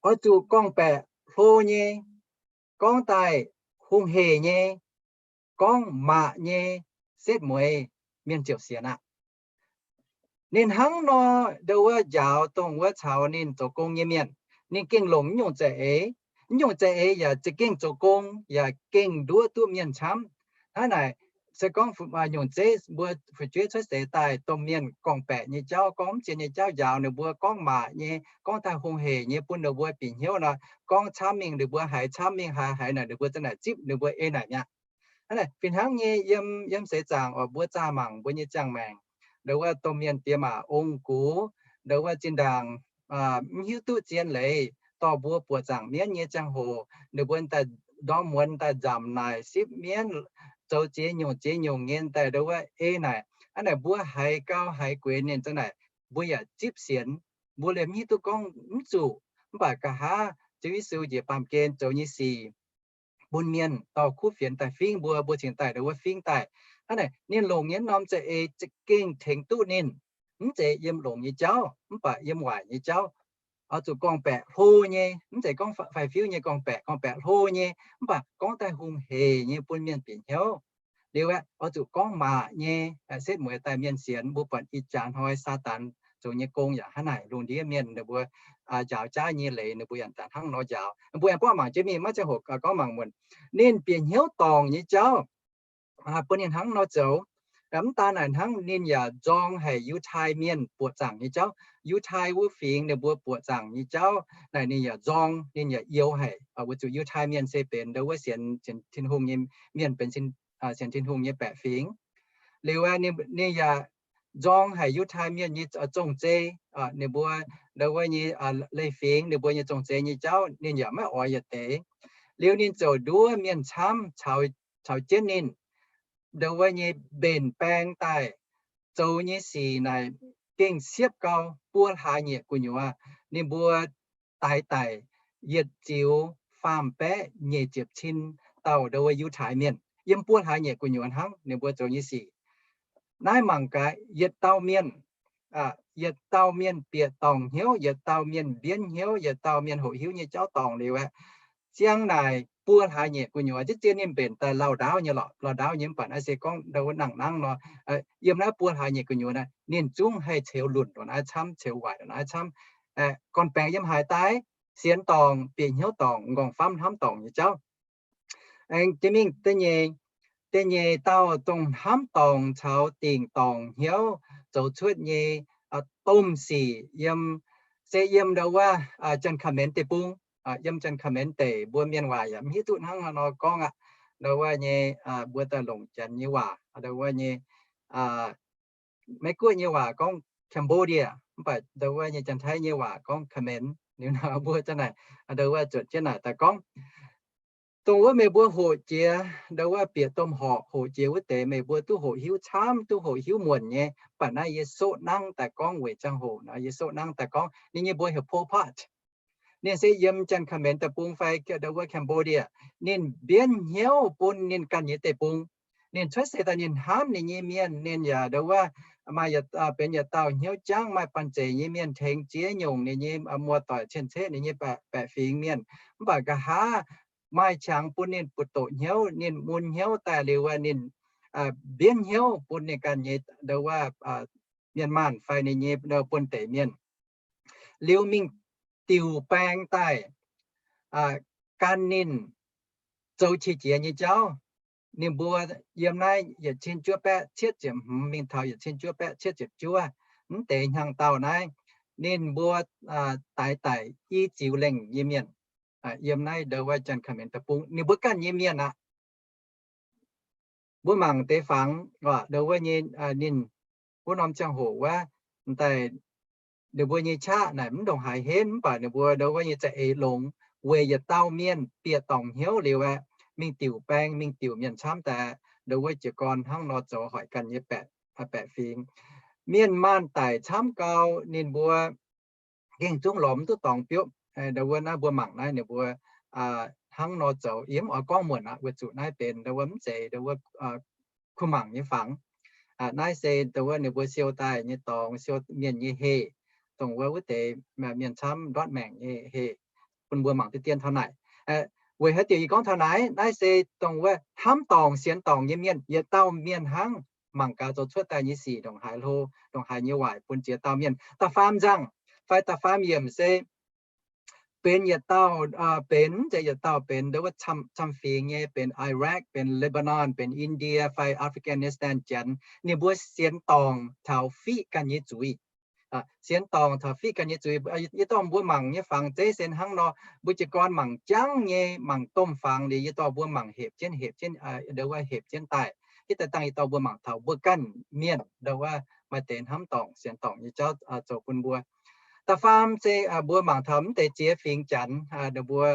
oix zuqc gorngv-baeqc hlo nyei, gorngv daaih hungh heic nyei, gorngv maac nyei, setv mueiz mienh ziouc sienx aqv. Ninh hnangv nor ndo wuov njaaux dongh wuov caux ninh zoux gong nyei mienh. Ninh gengh longc nyungc za'eix, nyungc za'eix yaac za'gengh zoux gong, yaac gengh nduov duqv mienh camv. Hnangv naaic, se gorngv nyungc zeiv mbuo fu'jueiv cuotv seix daaih domh mienh gorngv-baeqc nyei jauv, gorngv mv zien nyei jauv njaaux ninh mbuo, gorngv maac nyei, gorngv daaih hungh heic nyei bun ninh mbuo bieqc hnyouv nor, gorngv camv mingh ninh mbuo haiz, camv mingh haiz, haiz naaic ninh mbuo za'naaic zipv, ninh mbuo ei naaic mi'aqv. Hnangv naaic fih hnangv nyei yiem, yiem seix zaangc oc, mbuo zaah mangc mbuo nyei ziangh maengc, ndo wuov domh mienh diex maac ong-gux, ndo wuov zinh ndaangc mv hiuv duqv zien leiz, dorh mbuo buoqc zaangc mienv nyei ziangh hoc, ninh mbuo daaih ndorm muonz daaih nzamc naaic sipv mienv, zoux ziex nyungc ziex nyungc nyei daaih ndo wuov ei naaic. Hnangv naaic mbuo haiz gau haiz gueix ninh za'naaic mbuo yaac zipv sienx. Mbuo liemh mv hiuv duqv gorngv mv zuqc, mv baac nqa'haav Ziouv Yesu njiec baamh gen zoux nyei sic bun mienh dorh kuv fienx daaih fingv mbuo, mbuo cingx daaih ndo wuov fingv daaih. Hnangv naaic ninh longc nyei norm za'eix za'gengh tengx duqv ninh. Mv zeiz yiem longc nyei jauv, mv baac yiem waaic nyei jauv. Oix zuqc gorngv-baeqc hlo nyei, mv zeiz gorngv faix-fiuv nyei gorngv-baeqc, gorngv-baeqc hlo nyei, mv baac gorngv daaih hungh heic nyei bun mienh bieqc hnyouv. Liuz aeqv, oix zuqc gorngv maac nyei, setv mueiz daaih mienh sienx. Mbuo buatc ih jaax hnoi Saadaan zoux nyei gong yaac hnangv naaic, lungh ndiev mienh ninh mbuo njaaux jaav nyei leiz ninh mbuo yaac daaih hnangv nor njaaux. Mbuo aengx buangv mangc jienv mingh, maiv ziangh hoc gorngv mangc muonc. Ninh bieqc hnyouv dorngc nyei jauv bun ninh hnangv nor zoux. Mv daan naaic hnangv, ninh yaac nzorng haic Yiutai Mienh buoqc zaangc nyei jauv. Yiutai wuov fingx ninh mbuo buoqc zaangc nyei jauv naaic ninh yaac nzorng, ninh yaac youx haic, weic zuqc Yiutai Mienh se benx ndo wuov sienx Tin-Hungh nyei mienh, benx sienx Tin-Hungh nyei baeqc fingx. Liuz ninh yaac nzorng haic Yiutai Mienh nyei zong-zei, ninh mbuo ndo wuov nyei leiz-fingx, ninh mbuo nyei zong-zei nyei jauv ninh yaac maiv oix yietc deix. Liuz ninh ziouc nduov mienh camv caux jienv ninh ndo wuov nyei mbenc baeng daaih zoux nyei sic naaic gengh siepv gau, buo hlaax nyieqc gu'nyuoz. Ninh mbuo daix daic yietc ziux faam baeqv nyic ziepc cin dauh ndo wuov Yiutai Mienh yiem buo hlaax nyieqc gu'nyuoz hnangv ninh mbuo zoux nyei sic. Naaiv mangc gaax, yietc dauh mienh, yietc dauh mienh bieqc dorngc hnyouv, yietc dauh mienh mbienv hnyouv, yietc dauh mienh hoqc hiuv nyei jauv dorngc liuz aeqv, ziang naaic buo hlaax nyeic gu'nyuoz, ziex ziex ninh mbenc daaih lauh ndaauv nyei lorqc, lauh ndaauv nyei. Mv baac naaiv se gorngv ndau wuov nangh nangv nor, yiem naaiv buo hlaax nyeic gu'nyuoz naaiv, ninh zungv haih ceux lunc ndongc naaiv camv, ceux waaic ndongc naaiv camv. Gorn-baengx yiem haaix daaih, sienx dorngc, bieqc hnyouv dorngc, m'nqorngv famv hnamv dorngc nyei jauv. Aengx jiex mingh da'nyeic, da'nyeic dauh dongh hnamv dorngc caux dingc dorngc hnyouv zoux cuotv nyei domh sic yiem, se yiem ndau wuov Janx-Kaemenx deic-bung. Yiem Janx-Kaemenx deic, mbuo mienh waac yaac mv hiuv duqv hnangv haaix nor gorngv aqv. Ndau wuov nyei, mbuo daaih longc Janx nyei waac, ndau wuov nyei, Meiv-Guoqv nyei waac gorngv Cambodia, mv baac ndau wuov nyei Janx-Taiv nyei waac gorngv Kaemenx. Liuz nor mbuo za'naaic, ndau wuov zuotc jienv naaic daaih gorngv, dongh wuov meih mbuo hoqc jiex, ndau wuov bieqc domh horqc hoqc jiex wuov deix, meih mbuo duqv hoqc hiuv camv, duqv hoqc hiuv muonc nyei. Mv baac naaiv yie soqv nangv daaih gorngv weic ziangh hoc nor, yie soqv nangv daaih gorngv ninh nyei mbuox heuc Pol Pot. Ninh se yiem Janx-Kaemenx deic-bung fai ndau wuov Cambodia. Ninh mbienv hnyouv bun ninh ganh nyei deic-bung. Ninh cuotv seix daaih ninh hnamv ninh nyei mienh, ninh yaac ndau wuov maaih, benx yietc dauh hnyouv jangv, maaih banh zeic nyei mienh tengx ziex nyungc ninh nyei muoz-doic cien-ceqv ninh nyei baeqc fingx mienh. Mv baac nqa'haav maaih qangx bun ninh buoz-ndoqv hnyouv, ninh mun hnyouv daaih liuz, ninh mbienv hnyouv bun ninh ganh nyei ndau wuov mienh maanh fai ninh nyei buonv-deic mienh. Liuz mingh diuc baeng daaih gan ninh zoux qiex jiez nyei jauv. Ninh mbuo yiem naaiv yietc cin juov baeqv cietv ziepc hmz mingh taux yietc cin juov baeqv cietv ziepc juov, mv deix hnyangx-daauh naaiv, ninh mbuo daix daic i ziux lengh nyei mienh yiem naaiv ndau wuov Janx-Kaemenx deic-bung, ninh mbuo ganh nyei mienh aqv. Mbuo mangc deix fangx, ndau wuov nyei, ninh wuov norm ziangh hoc wuov, daaih ninh mbuo nyei qaqv naaic mv ndongc haaix henv, mv baac ninh mbuo ndau wuov nyei za'eix longx weic yietc dauh mienh bieqc dorngc hnyouv liuz aeqv, mingh diuc baeng, mingh diuc mienh camv daaih, ndau wuov jiez gorn hnangv nor zoux hoic ganh nyei baeqc fingx. Mienh maanh daic camv gau, ninh mbuo gengh zungv lorz mv duqv dorngx biopv. Ndau wuov naaiv mbuo mangc naaiv ninh mbuo hnangv nor zoux, yie mv oix gorngv muonc aqv, weic zuqc naaiv benx ndau wuov mv zeiz ndau wuov kuh mangc nyei fangx. Naaiv se ndau wuov ninh mbuo siou daaih nyei dorngx, siou mienh nyei heh, dongh wuov wuov deix mienh camv ndortv maengc nyei heh, bun mbuo mangc deix dien taux naaic. Weic haaix diuc yie gorngv taux naaic? Naaiv se dongh wuov hnamv dorngc sienx dorngc nyei mienh, yietc dauh mienh hnangv, mangc gaax zoux cuotv daaih nyei sic ndongc haaix hlo, ndongc haaix nyei waaic bun ziex dauh mienh. Da'faam nzangc fai da'faam yiemc se benx yietc dauh, benx, mv zeiz yietc dauh, benx ndau wuov camv-fingx nyei, benx Iraq, benx Lebanon, benx India fai Afghanistan Janx, ninh mbuo sienx dorngc taux fiqv ganh nyei zuiz. Sienx dorngc taux fiqv ganh nyei zuiz. Yie dorh mbuo mangc nyei fangx zeiv se hnangv nor, mbuo jiez gorn mangc jangv nyei, mangc domh fangx liuz yie dorh mbuo mangc hepc jienv hepc jienv, ndau wuov hepc jienv daaih. Hitv daaih dangh yie dorh mbuo mangc taux mbuo ganh mienh ndau wuov maaih deix hnamv dorngc sienx dorngc nyei jauv zoux bun mbuo. Da'faam se mbuo mangc taux mv deix ziex fingx Janx, ninh mbuo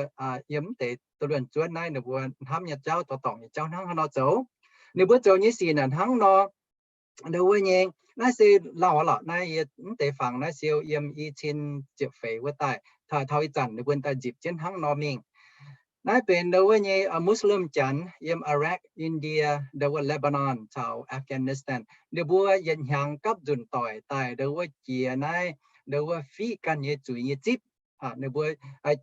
yiem mv deix duqv luonx zuonv naaiv ninh mbuo hnamv nyei jauv, dorh dorngc nyei jauv hnangv haaix nor zoux. Ninh mbuo zoux nyei sic naaic hnangv nor, ndau wuov nyei, naaiv se lauh lorqc, naaiv yie mv deix fangx naaiv siou yiem i cin ziepc feix wuov daaih, taux ih zanc ninh mbuo daaih nzipc jienv hnangv nor mingh. Naaiv benx ndau wuov nyei Muslim Janx yiem Iraq, India, ndau wuov Lebanon caux Afghanistan. Ninh mbuo yietc hnyangx gapv nzunc doic daaih ndau wuov jiex naaiv ndau wuov fiqv ganh nyei zuiz nyei zipv. Ninh mbuo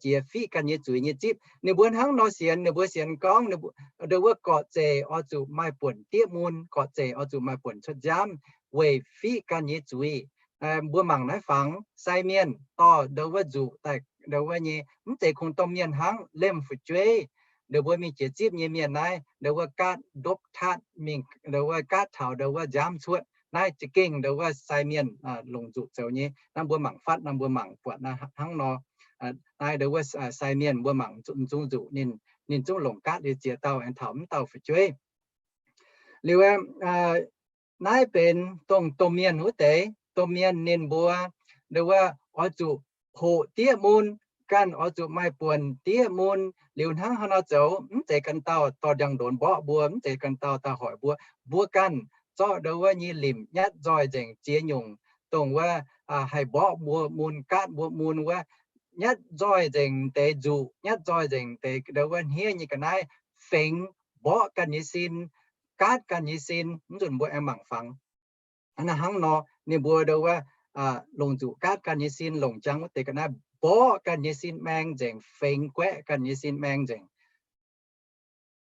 jiex fiqv ganh nyei zuiz nyei zipv. Ninh mbuo hnangv nor sienx, ninh mbuo sienx gorngv ndau wuov gorqv-zeic oix zuqc maaih buonc diev mun, gorqv-zeic oix zuqc maaih buonc cuotv nziaamv weic fiqv ganh nyei zuiz. Mbuo mangc naaiv fangx sai mienh dorh ndau wuov nzuqc daaih ndau wuov nyei, mv zeiz kungx domh mienh hnangv, liemh fu'jueiv, ndau wuov mingh jiex zipv nyei mienh naaiv, ndau wuov gaatv ndopv tatv mingh, ndau wuov gaatv taux ndau wuov nziaamv cuotv. Naaiv za'gengh ndau wuov sai mienh longc nzuqc zoux nyei. Naaiv mbuo mangc fatv, naaiv mbuo mangc buatc naaiv hnangv nor. Naaiv ndau wuov sai mienh mbuo mangc nzung nzuqc ninh, ninh zungv longc gaatv liuz ziex dauh aengx taux mv dauh fu'jueiv. Liuz naaiv benx dongh domh mienh wuov deix. Domh mienh ninh mbuo ndau wuov oix zuqc hoqc diev mun, ganh oix zuqc maaih buonc diev mun. Liuz hnangv haaix nor zoux? Mv zeiz ganh dauh dorh ndiangx-ndonx mborqv mbuo, mv zeiz ganh dauh daaih hoic mbuo. Mbuo ganh zorqv ndau wuov nyei limc nyatv nzoih nzengc ziex nyungc, dongh wuov haih mborqv mbuo mun, gaatv mbuo mun wuov, nyatv nzoih nzengc deix nzuqc, nyatv nzoih nzengc deix ndau wuov hniev nyei ga'naaiv, fengx mborqv ganh nyei sin, gaatv ganh nyei sin. Mv nzunc mbuo aengx mangc fangx. Naaiv hnangv nor ninh mbuo ndau wuov longc nzuqc gaatv ganh nyei sin, longc jangx wuov deix ga'naaiv mborqv ganh nyei sin maeng nzengc, fengx guaeqv ganh nyei sin maeng nzengc.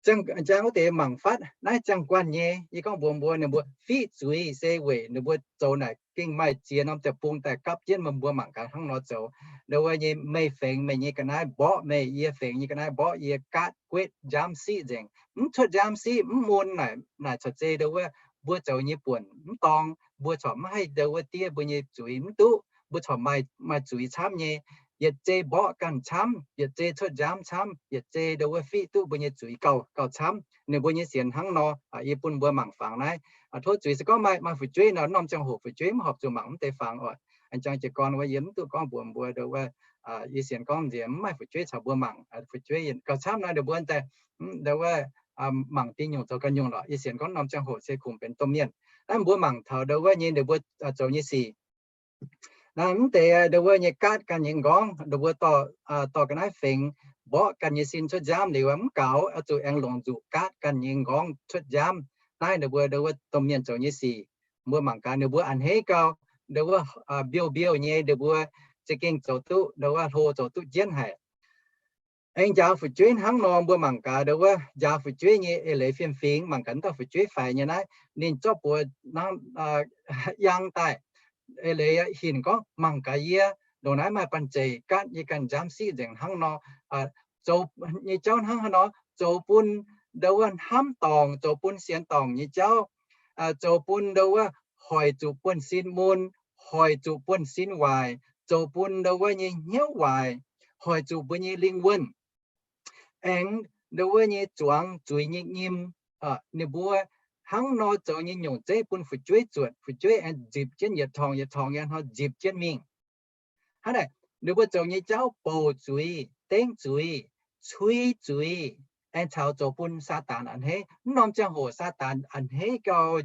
Njang wuov deix mangc fatv naaiv ziangh guanh nyei, yie gorngv mbuox mbuo, ninh mbuo fiqv zuiz se weic ninh mbuo zoux naaic gengh maaih ziex norm deic-bung daaih gapv jienv meih mbuo mangc gaax hnangv nor zoux. Ndo wuov nyei meih fengx meih nyei ga'naaiv mborqv meih, yie fengx nyei ga'naaiv mborqv yie, gaatv guetv nziaamv siqv nzengc, mv cuotv nziaamv siqv, mv mun naaic, naaic corc zei ndo wuov mbuo zoux nyei buonc mv dorng, mbuo corc mv haih ndo wuov diev mbuo nyei zuiz mv duqv, mbuo corc maaih zuiz camv nyei. Yietc zei mborqv ganh camv, yietc zei cuotv nziaamv camv, yietc zei ndo wuov fiqv duqv mbuo nyei zuiz gauh, gauh camv. Ninh mbuo nyei sienx hnangv nor, yie bun mbuo mangc fangx naaiv. Tov zuiz se gorngv maaih, maaih fu'jueiv nor, norm ziangh hoc fu'jueiv mv horpc zuqc mangc mv deix fangx oc. An jang jiez gorn wuov yie mv duqv gorngv mbuox mbuo ndo wuov, yie sienx gorngv nziex mv maaih fu'jueiv caux mbuo mangc. Fu'jueiv gauh camv nor ninh mbuo daaih ndo wuov mangc dinh nyungc zoux ganh nyungc lorqc. Yie sienx gorngv norm ziangh hoc se kungx benx domh mienh. Naaiv mbuo mangc taux ndo wuov nyei ninh mbuo zoux nyei sic. Naaiv mv deix ndo wuov nyei gaatv ganh nyei nqorngv, ndo wuov dorh, dorh ga'naaiv fengx mborqv ganh nyei sin cuotv nziaamv liuz, mv gaux oix zuqc aengx longc nzuqc gaatv ganh nyei nqorngv cuotv nziaamv. Naaiv ndo wuov, ndo wuov domh mienh zoux nyei sic. Mbuo mangc gaax ninh mbuo a'hneiv gau, ndo wuov mbiouh mbiouh nyei, ndo wuov za'gengh zoux duqv, ndo wuov hlo zoux duqv jienv haic. Aengx njaaux fu'jueiv hnangv nor, mbuo mangc gaax ndo wuov njaaux fu'jueiv nyei eix leiz fiem-fingx, mangc gaax wuov dauh fu'jueiv faix nyei naaiv, ninh zorqv buoz hnangv yang daaih, eix leiz hinc gorngv, mangc gaax yie, ndongc naaiv maaih banh zeic gaatv yie ganh nziaamv siqv nzengc hnangv nor. Zoux nyei jauv hnangv haaix nor, zoux bun ndo wuov hnamv dorngc, zoux bun sienx dorngc nyei jauv, zoux bun ndo wuov hoic zuqc buonv-sin mun, hoic zuqc buonv-sin waaic, zoux bun ndo wuov nyei hnyouv waaic, hoic zuqc mbuo nyei lingh wuonh. Aengx ndo wuov nyei zuangx zuiz nyei nyim. Ninh mbuo hnangv nor zoux nyei nyungc zeiv bun fu'jueiv zuotc, fu'jueiv aengx nzipc jienv yietc torngx yietc torngx nyei hnoi nzipc jienv mingh. Hnangv naaic, ninh mbuo zoux nyei jauv bouc zuiz, dengv zuiz, cui zuiz, aengx caux zoux bun Saadaan a'hneiv. Mv norm ziangh hoc Saadaan a'hneiv gau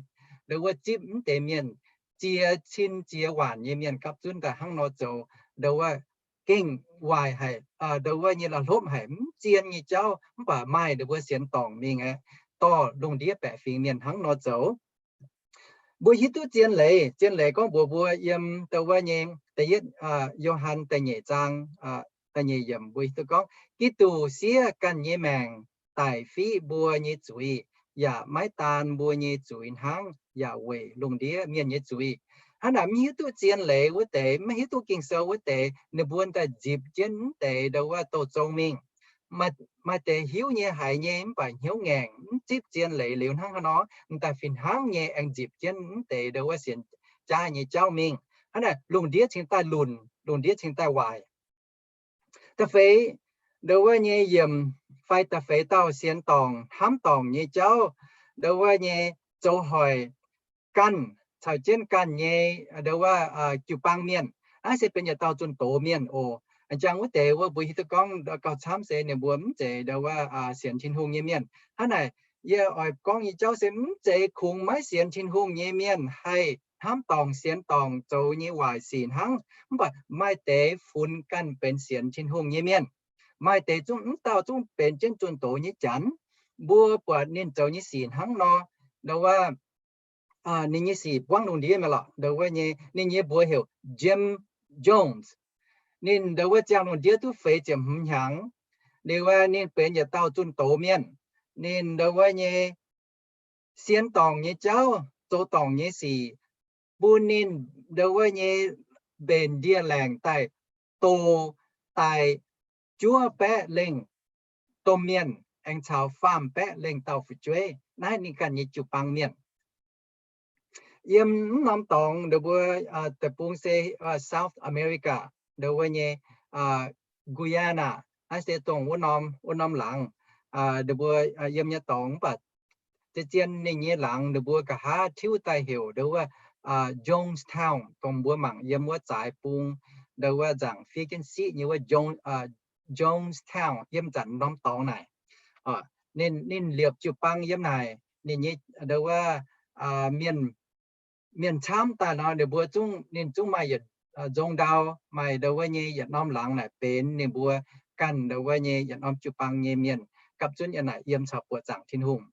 ndo wuov zipv mv deix mienh, ziex cin ziex waanc nyei mienh gapv zunv daaih hnangv nor zoux, ndo wuov gengh waaic haic, ndo wuov nyei la'hlopv haic, mv zien nyei jauv, mv baac maaih ndo wuov sienx dorngc mingh aeqv, dorh lungh ndiev baeqc fingx mienh hnangv nor zoux. Mbuo hiuv duqv zien leiz, zien leiz gorngv mbuox mbuo yiem ndo wuov nyei da'yietv Yo^han da'nyeic zaang da'nyeic yiemc mbuo hiuv duqv gorngv, Giduc siev ganh nyei maengc daic fiqv mbuo nyei zuiz, yaac maiv daan mbuo nyei zuiz hnangv, yaac weic lungh ndiev mienh nyei zuiz. Hnangv naaic mv hiuv duqv zien leiz wuov deix, mv hiuv duqv Ging-Sou wuov deix, ninh mbuo daaih nzipc jienv mv deix ndo wuov douh zong mingh. Maaih deix hiuv nyei haiz nyei mv baac hnyouv ngaengc, mv zipv zien leiz liuz hnangv haaix nor, m'daaih fih hnangv nyei aengx nzipc jienv mv deix ndo wuov sienx jaav nyei jauv mingh. Hnangv naaic lungh ndiev cingx daaih lunc, lungh ndiev cingx daaih waaic. Da'feix ndo wuov nyei yiemc fai da'feix dauh sienx dorngc, hnamv dorngc nyei jauv, ndo wuov nyei zoux hoic ganh caux jienv ganh nyei ndo wuov jiu-baang mienh. Naaiv se benx yietc dauh zunh doz mienh oc. Jang wuov deix wuov mbuo hiuv duqv gorngv gauh camv se ninh mbuo mv zeiz ndo wuov sienx Tin-Hungh nyei mienh. Hnangv naaic, yie oix gorngv nyei jauv se mv zeiz kungx maiv sienx Tin-Hungh nyei mienh haih hnamv dorngc, sienx dorngc, zoux nyei waaic sic hnangv. Mv baac maaih deix funx ganh benx sienx Tin-Hungh nyei mienh. Maaih deix zungv, mv dauh zungv benx jienv zunh doz nyei janx. Mbuo buatc ninh zoux nyei sic hnangv nor, ndo wuov ninh nyei sic buangv lungh ndiev mi'aqv lorqc. Ndo wuov nyei, ninh nyei mbuox heuc Jim Jones. Ninh ndo wuov ziangh lungh ndiev duqv feix ziepc hmz hnyangx. Liuz ninh benx yietc dauh zunh doz mienh. Ninh ndo wuov nyei sienx dorngc nyei jauv, zoux dorngc nyei sic, bun ninh ndo wuov nyei mbenc ndie-laengc daaih doh daaih juov baeqv lengh domh mienh aengx caux faam baeqv lengh dauh fu'jueiv. Naaiv ninh ganh nyei jiu-baang mienh. Yiem mv norm dorngx ndo mbuo deic-bung se South America ndo wuov nyei Guyana, naaiv se dongh wuov norm, wuov norm laangz. Ndo mbuo yiem nyei dorngx mv baac zien-zien ninh nyei laangz ndo mbuo nqa'haav tiuv daaih heuc ndo wuov Jonestown, dongh mbuo mangc yiem wuov zaaix bung ndo wuov nzaangc fiev jienv siqv nyei wuov Jonestown yiem zanc norm dorngx naaic. Ninh, ninh liepc jiu-baang yiem naaic, ninh nyei ndo wuov mienh, mienh camv daaih nor, ninh mbuo zungv, ninh zungv maaih yietc nzong ndau, maaih ndo wuov nyei yietc norm laangz naaic benx ninh mbuo ganh ndo wuov nyei yietc norm jiu-baang nyei mienh gapv zunv yiem naaic yiem caux buoqc zaangc Tin-Hungh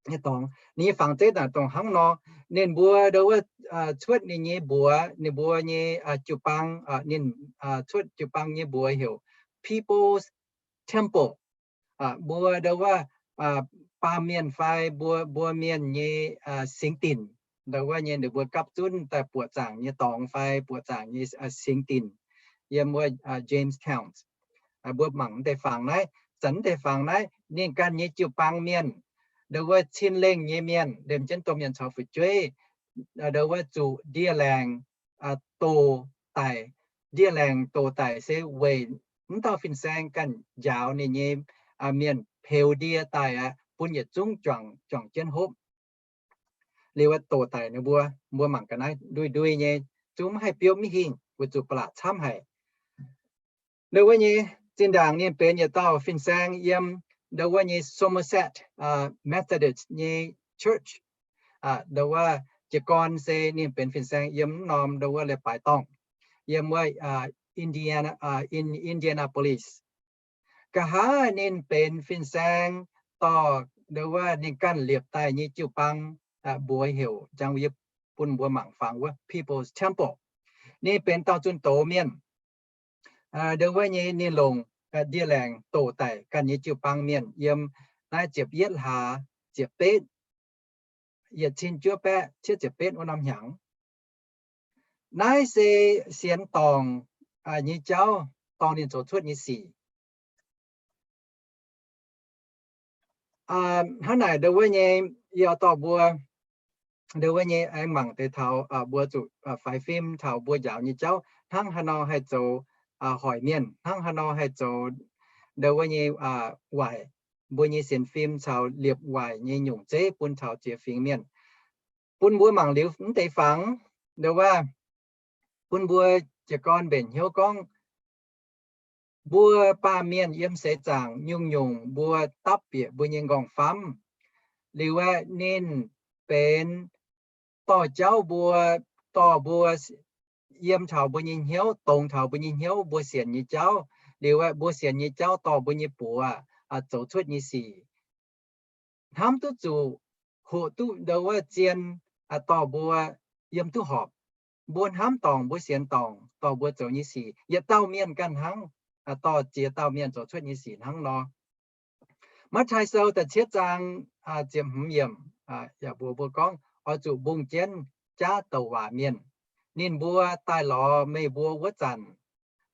nyei dorngx. Ninh nyei fangx zeiv naaic dongh hnangv nor, ninh mbuo ndo wuov cuotv ninh nyei mbuox, ninh mbuo nyei jiu-baang, ninh cuotv jiu-baang nyei mbuox heuc People's Temple. Mbuo ndo wuov baamh mienh fai mbuo, mbuo mienh nyei singx dinc, ndau wuov nyei ninh mbuo gapv zunv daaih buoqc zaangc nyei dorngx fai buoqc zaangc nyei singx dinc yiem wuov Jamestown. Mbuo mangc deix fangx naaiv, zanc deix fangx naaiv ninh ganh nyei jiu-baang mienh, ndau wuov cin-lengh nyei mienh, liemh jienv domh mienh caux fu'jueiv, ndau wuov zuqc ndie-laengc doh daic. Ndie-laengc doh daic se weic mv dauh fin-saeng ganh njaaux ninh nyei mienh peux ndie daaih aqv, bun yietc zungv juangc, juangc jienv hopv. Liuz wuov doh daic ninh mbuo, mbuo mangc ga'naaiv ndui-ndui nyei, zungv mv haih biopv mv hingh, weic zuqc ba'laqc camv haic. Ndau wuov nyei zinh ndaangc ninh benx yietc dauh fin-saeng yiem ndau wuov nyei Somerset Methodist nyei church. Ndau wuov jiez gorn se ninh benx fin-saeng yiem mv norm ndau wuov leiz-baaix dorngh, yiem wuov Indianapolis. Nqa'haav ninh benx fin-saeng dorh ndau wuov ninh ganh liepc daaih nyei jiu-baang, mbuox heuc njang yie bun mbuo mangc fangx wuov People's Temple. Ninh benx dauh zunh doz mienh. Ndau wuov nyei ninh longc ndie-laengc doh daic ganh nyei jiu-baang mienh yiem naaiv ziepc yietv hlaax ziepc betv, yietc cin juov baeqv cietv ziepc betv wuov norm hnyangx. Naaiv se sienx dorngc nyei jauv, dorh ninh zoux cuotv nyei sic. Hnangv naaic ndau wuov nyei, yie dorh mbuo ndau wuov nyei aengx mangc deix taux mbuo zuqc faix fim taux mbuo njaaux nyei jauv hnangv haaix nor haih zoux hoic mienh, hnangv haaix nor haih zoux ndau wuov nyei waaic, mbuo nyei sienx fim caux liepc waaic nyei nyungc zeiv bun taux ziex fingx mienh. Bun mbuo mangc liuz mv deix fangx, ndau wuov bun mbuo jiez gorn mbenc hnyouv gorngv, mbuo baamh mienh yiem seix zaangc nyungc-nyungc mbuo dapv bieqc mbuo nyei nqorngv-famv. Liuz aeqv, ninh benx dorh jauv mbuo, dorh mbuo yiem taux mbuo nyei hnyouv, dongz taux mbuo nyei hnyouv, mbuo sienx nyei jauv. Liuz aeqv, mbuo sienx nyei jauv dorh mbuo nyei buoz zoux cuotv nyei sic hnamv duqv zuqc, hoqc duqv ndau wuov zien, dorh mbuo yiem duqv horpc. Mbuo hnamv dorngc, mbuo sienx dorngc, dorh mbuo zoux nyei sic, yietc dauh mienh ganh hnangv, dorh ziex dauh mienh zoux cuotv nyei sic hnangv nor. Matv^taai Sou da'cietv zaang ziepc hmz yiemc yaac mbuox mbuo gorngv, oix zuqc mbungh jienv jaav douc waac mienh. Ninh mbuo daaih lorz meih mbuo wuov zanc,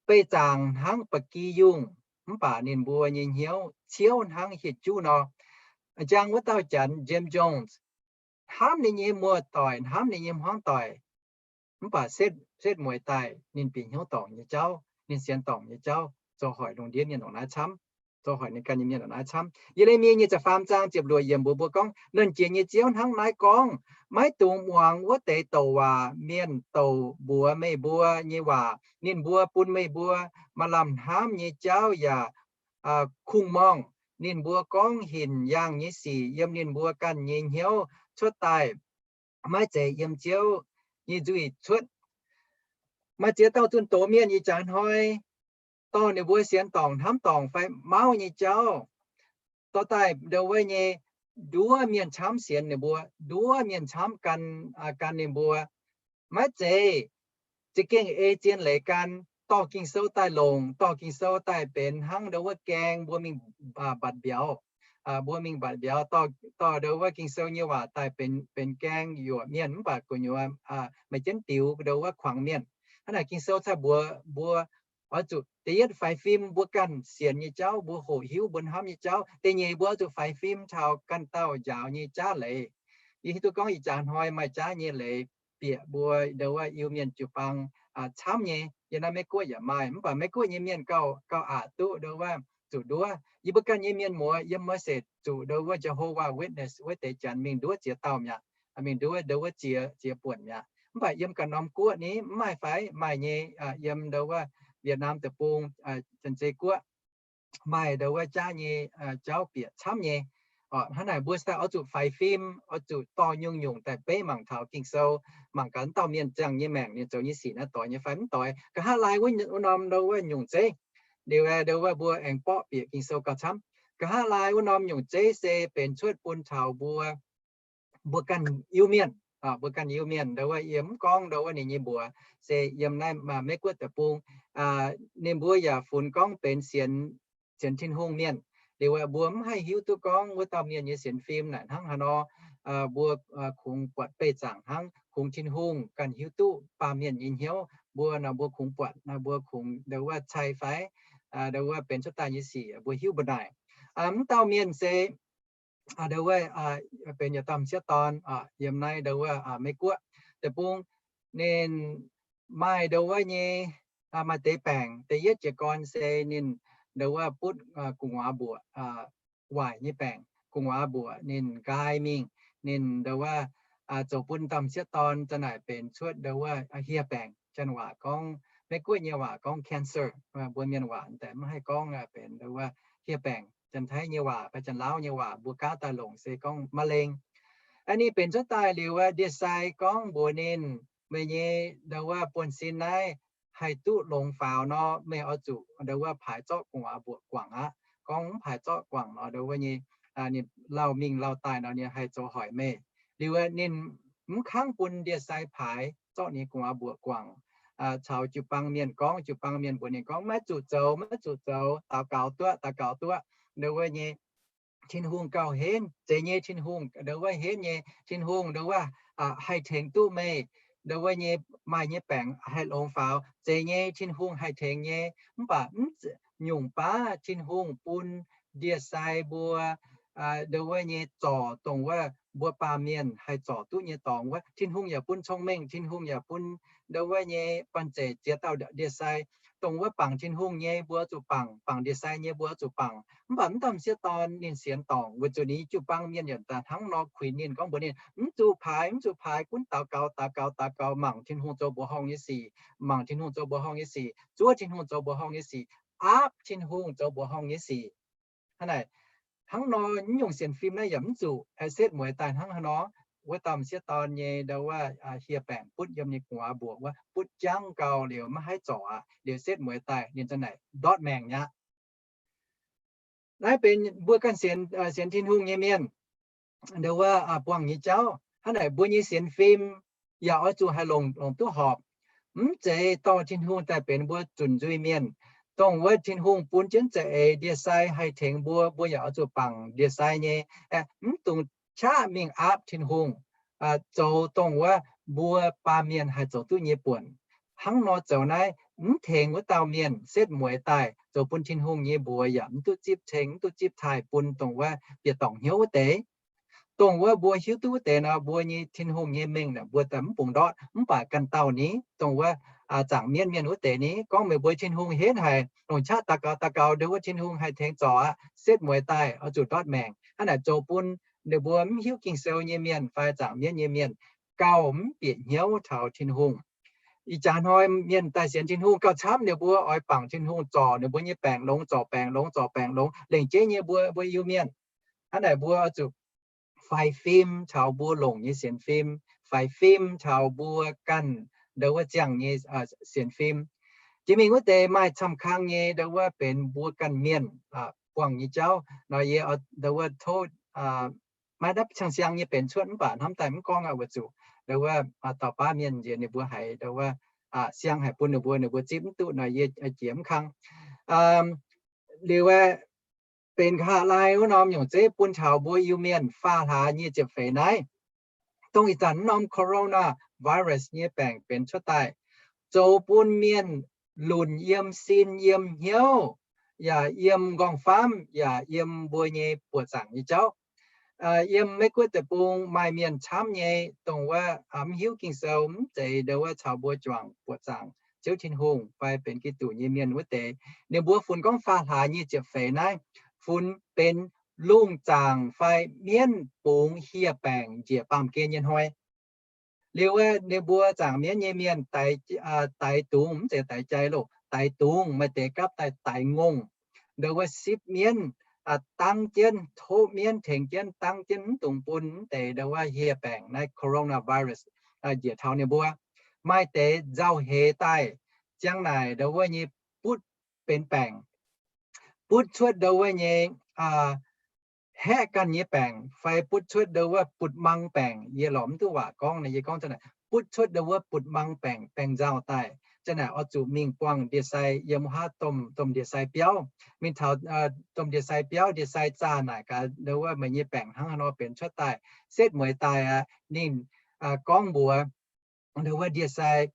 beih zaangc hnangv ba'gi yungh, mv baac ninh mbuo nyei hnyouv ciouv hnangv hieh juv nor. Njang wuov dauh janx Jim Jones, hnamv ninh nyei muoz-doic, hnamv ninh nyei hmuangv-doic, mv baac setv, setv mueiz daaih ninh bieqc hnyouv dorngc nyei jauv, ninh sienx dorngc nyei jauv, zoux hoic lungh ndiev mienh ndongc naaiv camv, zoux hoic ninh ganh nyei mienh ndongc naaiv camv. Ye^le^mi nyei ziepc faam zaang ziepc luoqc yiemc mbuox mbuo gorngv, Nernh Jiex nyei Ziouv hnangv naaiv gorngv, maiv dungx muangx wuov deix douc waac mienh douc mbuox meih mbuo nyei waac. Ninh mbuo bun meih mbuo maaih lamh hnamv nyei jauv yaac kungx-morngh. Ninh mbuo gorngv hinc yaangh nyei sic yiem ninh mbuo ganh nyei hnyouv cuotv daaih, maiv zeiz yiem Ziouv nyei nzuih cuotv. Maaih ziex dauh zunh doz mienh ih jaax hnoi dorh ninh mbuo sienx dorngc hnamv dorngc fai mauv nyei jauv dorh daaih ndau wuov nyei, nduov mienh camv sienx ninh mbuo, nduov mienh camv gan, gan ninh mbuo. Maiv zeiz. Za'gengh ei zien leiz gan, dorh Ging-Sou daaih longc, dorh Ging-Sou daaih benx hnangv ndau wuov gaeng mbuo mingh mbatc mbiauz. Mbuo mingh mbatc mbiauz, dorh ndau wuov Ging-Sou nyei waac daaih benx gaeng yuoqc mienh, mv baac gu'nyuoz maaih jienv diux ndau wuov kuangx mienh. Hnangv naaic Ging-Sou cai mbuox mbuo oix zuqc da'yietv faix fim mbuo ganh sienx nyei jauv, mbuo hoqc hiuv mbuo hnamv nyei jauv. Da'nyeic mbuo oix zuqc faix fim taux ganh dauh njaaux nyei jaav leiz. Yie hiuv duqv gorngv ih jaax hnoi maaih jaav nyei leiz bieqc mbuo ndau wuov Iu-Mienh jiu-baang camv nyei. Yiem naaiv Meiv-Guoqv yaac maaih, mv baac Meiv-Guoqv nyei mienh gauh, gauh aqc duqv ndau wuov zuqc nduov. Yie mbuo ganh nyei mienh muoz yiem Merced zuqc ndau wuov Jehovah Witness wuov deix janx mingh nduov ziex dauh mi'aqv, mingh nduov ndau wuov ziex, ziex buonc mi'aqv. Mv baac yiem ganh norm guoqv ni mv maaih fai? Maaih nyei. Yiem ndau wuov Vietnam deic-bung, Janx-Zei Guoqv maaih ndau wuov jaav nyei jauv bieqc camv nyei. Hnangv naaic mbuo daaih oix zuqc faix fim, oix zuqc dorh nyungc-nyungc daaih beiv mangc taux Ging-Sou, mangc gaax dauh mienh ziangh nyei maengc ninh zoux nyei sic naaiv doix nyei fai mv doix. Nqa'haav laai wuov norm ndau wuov nyungc zeiv, liuz ndau wuov mbuo aengx borqv bieqc Ging-Sou gauh camv. Nqa'haav laai wuov norm nyungc zeiv se benx cuotv bun taux mbuo, mbuo ganh Iu-Mienh, mbuo ganh Iu-Mienh ndau wuov yie mv gorngv ndau wuov ninh nyei mbuox, se yiem naaiv Meiv-Guoqv deic-bung. Ninh mbuo yaac funx gorngv benx sienx, sienx Tin-Hungh mienh. Liuz mbuo mv haih hiuv duqv gorngv wuov dauh mienh nyei sienx fim naaic hnangv haaix nor, mbuo kungx buatc beih zaangc hnangv, kungx Tin-Hungh ganh hiuv duqv baamh mienh nyei hnyouv. Mbuo nor mbuo kungx buatc, mbuo kungx ndo wuov cai fai ndo wuov benx cuotv daaih nyei sic mbuo hiuv mbu'naaic. Mv dauh mienh se ndo wuov benx yietc dauh m'sieqv dorn yiem naaiv ndo wuov Meiv Guoqv deic-bung. Ninh maaih ndo wuov nyei, maaih deix baengc. Da'yietv jiez gorn se ninh ndo wuov butv gu'nguaaz mbuoqc, waaic nyei baengc, gu'nguaaz mbuoqc ninh nqaai mingh, ninh ndo wuov zoux bun dauh m'sieqv dorn za'naaic benx cuotv ndo wuov hieh baengc. Janx waac gorngv, Meiv Guoqv nyei waac gorngv cancer, mbuo mienh waac daaih mv haih gorngv benx ndo wuov hieh baengc. Janx-Taiv nyei waac fai Janx-Laauv nyei waac mbuo gaav daaih longc se gorngv มะเร็ง. Aa, ninh benx cuotv daaih liuz ndie-sai gorngv mbuox ninh, meih nyei ndo wuov buonv-sin naaiv haih duqv longx faaux nor, meih oix zuqc ndo wuov paaix zorqv gu'nguaaz mbuoqc guangc aqv. Gorngv mv paaix zorqv guangc nor ndo wuov nyei, ninh lauh mingh lauh daaih nor ninh haih zoux hoic meih. Liuz ninh mv kangv bun ndie-sai paaix zorqv ninh gu'nguaaz mbuoqc guangc, caux jiu-baang mienh gorngv, jiu-baang mienh mbuox ninh gorngv, maiv zuqc zoux, maiv zuqc zoux, daux gaux duqv, daux gaux duqv. Ndo wuov nyei Tin-Hungh gauh henv, zeiz nyei Tin-Hungh, ndo wuov henv nyei Tin-Hungh, ndo wuov haih tengx duqv meih, ndo wuov nyei maaih nyei baengc haih longx faaux, zeiz nyei Tin-Hungh haih tengx nyei. Mv baac mv nyungc baav Tin-Hungh bun ndie-sai mbuo ndo wuov nyei zorc dongh wuov mbuo baamh mienh haih zorc duqv nyei dorngx wuov. Tin-Hungh yaac bun cong-mengh, Tin-Hungh yaac bun ndo wuov nyei banh zeic ziex dauh ndie-sai. Dongh wuov bangc Tin-Hungh nyei mbuo zuqc bangc, bangc ndie-sai nyei mbuo zuqc bangc. Mv baac mv dauh m'sieqv dorn ninh sienx dorngc weic zuqc ninh jiu-baang mienh yaac daaih hnangv nor kuinx ninh gorngv mbuox ninh, mv zuqc paaix, mv zuqc paaix, gunv daux gaux, daux gaux, daux gaux, mangc Tin-Hungh zoux mbuoqc horngh nyei sic, mangc Tin-Hungh zoux mbuoqc horngh nyei sic, zuov Tin-Hungh zoux mbuoqc horngh nyei sic, aapv Tin-Hungh zoux mbuoqc horngh nyei sic. Hnangv naaic, hnangv nor nyungc sienx fim naaiv yaac mv zuqc, setv mueiz daaih hnangv haaix nor. Wuov dauh m'sieqv dorn nyei ndo wuov hieh baengc butv yiem nyei gu'nguaaz mbuoqc wuov butv jangv gau liuz maiv haih zorc aqv. Liuz setv mueiz daaih ninh za'naaic ndortv maengc nyei aqv. Naaiv benx mbuo ganh sienx, sienx Tin-Hungh nyei mienh ndo wuov buangh nyei jauv. Hnangv naaic mbuo nyei sienx fim yaac oix zuqc haih longc, longc duqv horpc. Mv zeiz dorh Tin-Hungh daaih benx mbuo zunc nzuih mienh. Dongh wuov Tin-Hungh bun jienv za'eix ndie-sai haih tengx mbuo, mbuo yaac oix zuqc bangc ndie-sai nyei, mv dungx qaqv mingh aapv Tin-Hungh, zoux dongh wuov mbuo baamh mienh haih zoux duqv nyei buonc. Hnangv nor zoux naaiv mv tengx wuov dauh mienh setv mueiz daaih zoux bun Tin-Hungh nyei mbuox yaac mv duqv zipv ceng, mv duqv zipv taaih bun dongh wuov bieqc dorngc hnyouv wuov deix. Dongh wuov mbuo hiuv duqv wuov deix nor, mbuo nyei Tin-Hungh nyei mengh naaic mbuo daaih mv bungx ndortv. Mv baac ganh dauh ni, dongh wuov zaangc mienv mienh wuov deix ni, gorngv meih mbuo Tin-Hungh henv haic, longc qaqv daux gaux daux gaux ndo wuov Tin-Hungh haih tengx zorc aqv, setv mueiz daaih oix zuqc ndortv maengc. Hnangv naaic zoux bun ninh mbuo mv hiuv Ging-Sou nyei mienh fai zaangc mienv nyei mienh gauh mv bieqc hnyouv taux Tin-Hungh. Ih jaax hnoi mienh daaih sienx Tin-Hungh gauh camv, ninh mbuo oix bangc Tin-Hungh zorc ninh mbuo nyei baengc longx, zorc baengc longx, zorc baengc longx, lengc jeiv nyei mbuo, mbuo Iu-Mienh. Hnangv naaic mbuo oix zuqc faix fim taux mbuo longc nyei sienx fim, faix fim taux mbuo ganh ndo wuov ziangh nyei sienx fim. Jiex mingh wuov deix maaih camv kang nyei ndo wuov benx mbuo ganh mienh buangh nyei jauv nor, yie ndo wuov tov maiv dapv qangx siang nyei benx cuotv mv baac hnamv daaih mv gorngv aqv weic zuqc ndo wuov taux baav mienh nziex ninh mbuo haiz ndo wuov siang haic bun ninh mbuo, ninh mbuo zipv mv duqv nor yie jiex mv kang. Liuz aeqv, benx nqa'haav laai wuov norm nyungc zeiv bun taux mbuo Iu-Mienh faam hlaax nyic ziepc feix naaiv. Dongh ih zanc wuov norm coronavirus nyei baengc benx cuotv daaih, zoux bun mienh lunc yiem sin yiem hnyouv, yaac yiem nqorngv-famv, yaac yiem mbuo nyei buoqc zaangc nyei jauv. Yiem Meiv Guoqv deic-bung maaih mienh camv nyei, dongh wuov mv hiuv Ging-Sou, mv zeiz ndo wuov caux mbuo juangc buoqc zaangc Ziouv Tin-Hungh fai benx Giduc nyei mienh wuov deix. Ninh mbuo funx gorngv faam hlaax nyic ziepc feix naaiv funx benx lungh zaangc fai mienv bungx hieh baengc njiec baamh gen nyei hnoi. Liuz aeqv, ninh mbuo zaangc mienv nyei mienh daix dungz, mv zeiz daix jai loh, daix dungz, maaih deix gapv daaih daix ngongh, ndo wuov sipv mienv, dangv jienv, tov mienv tengx jienv dangv jienv, mv dungx bun mv deix ndo wuov hieh baengc naaiv coronavirus njiec taux ninh mbuo. Maaih deix nzauh heix daaih, ziang naaic ndo wuov nyei butv benx baengc, butv cuotv ndo wuov nyei haeqv ganh nyei baengc fai butv cuotv ndo wuov butv-mang baengc. Yie lorz mv duqv waac gorngv nor, yie gorngv naaic, butv cuotv ndo wuov butv-mang baengc, baengc nzauh daaih. Zanc naaic oix zuqc mingh buangh ndie-sai yiem wuov haav domh, domh ndie-sai biauv. Mingh taux domh ndie-sai biauv, ndie-sai zaah naaic gaax, ndo wuov meih nyei baengc hnangv haaix nor benx cuotv daaih, setv mueiz daaih aqv. Ninh gorngv mbuox ndo wuov ndie-sai,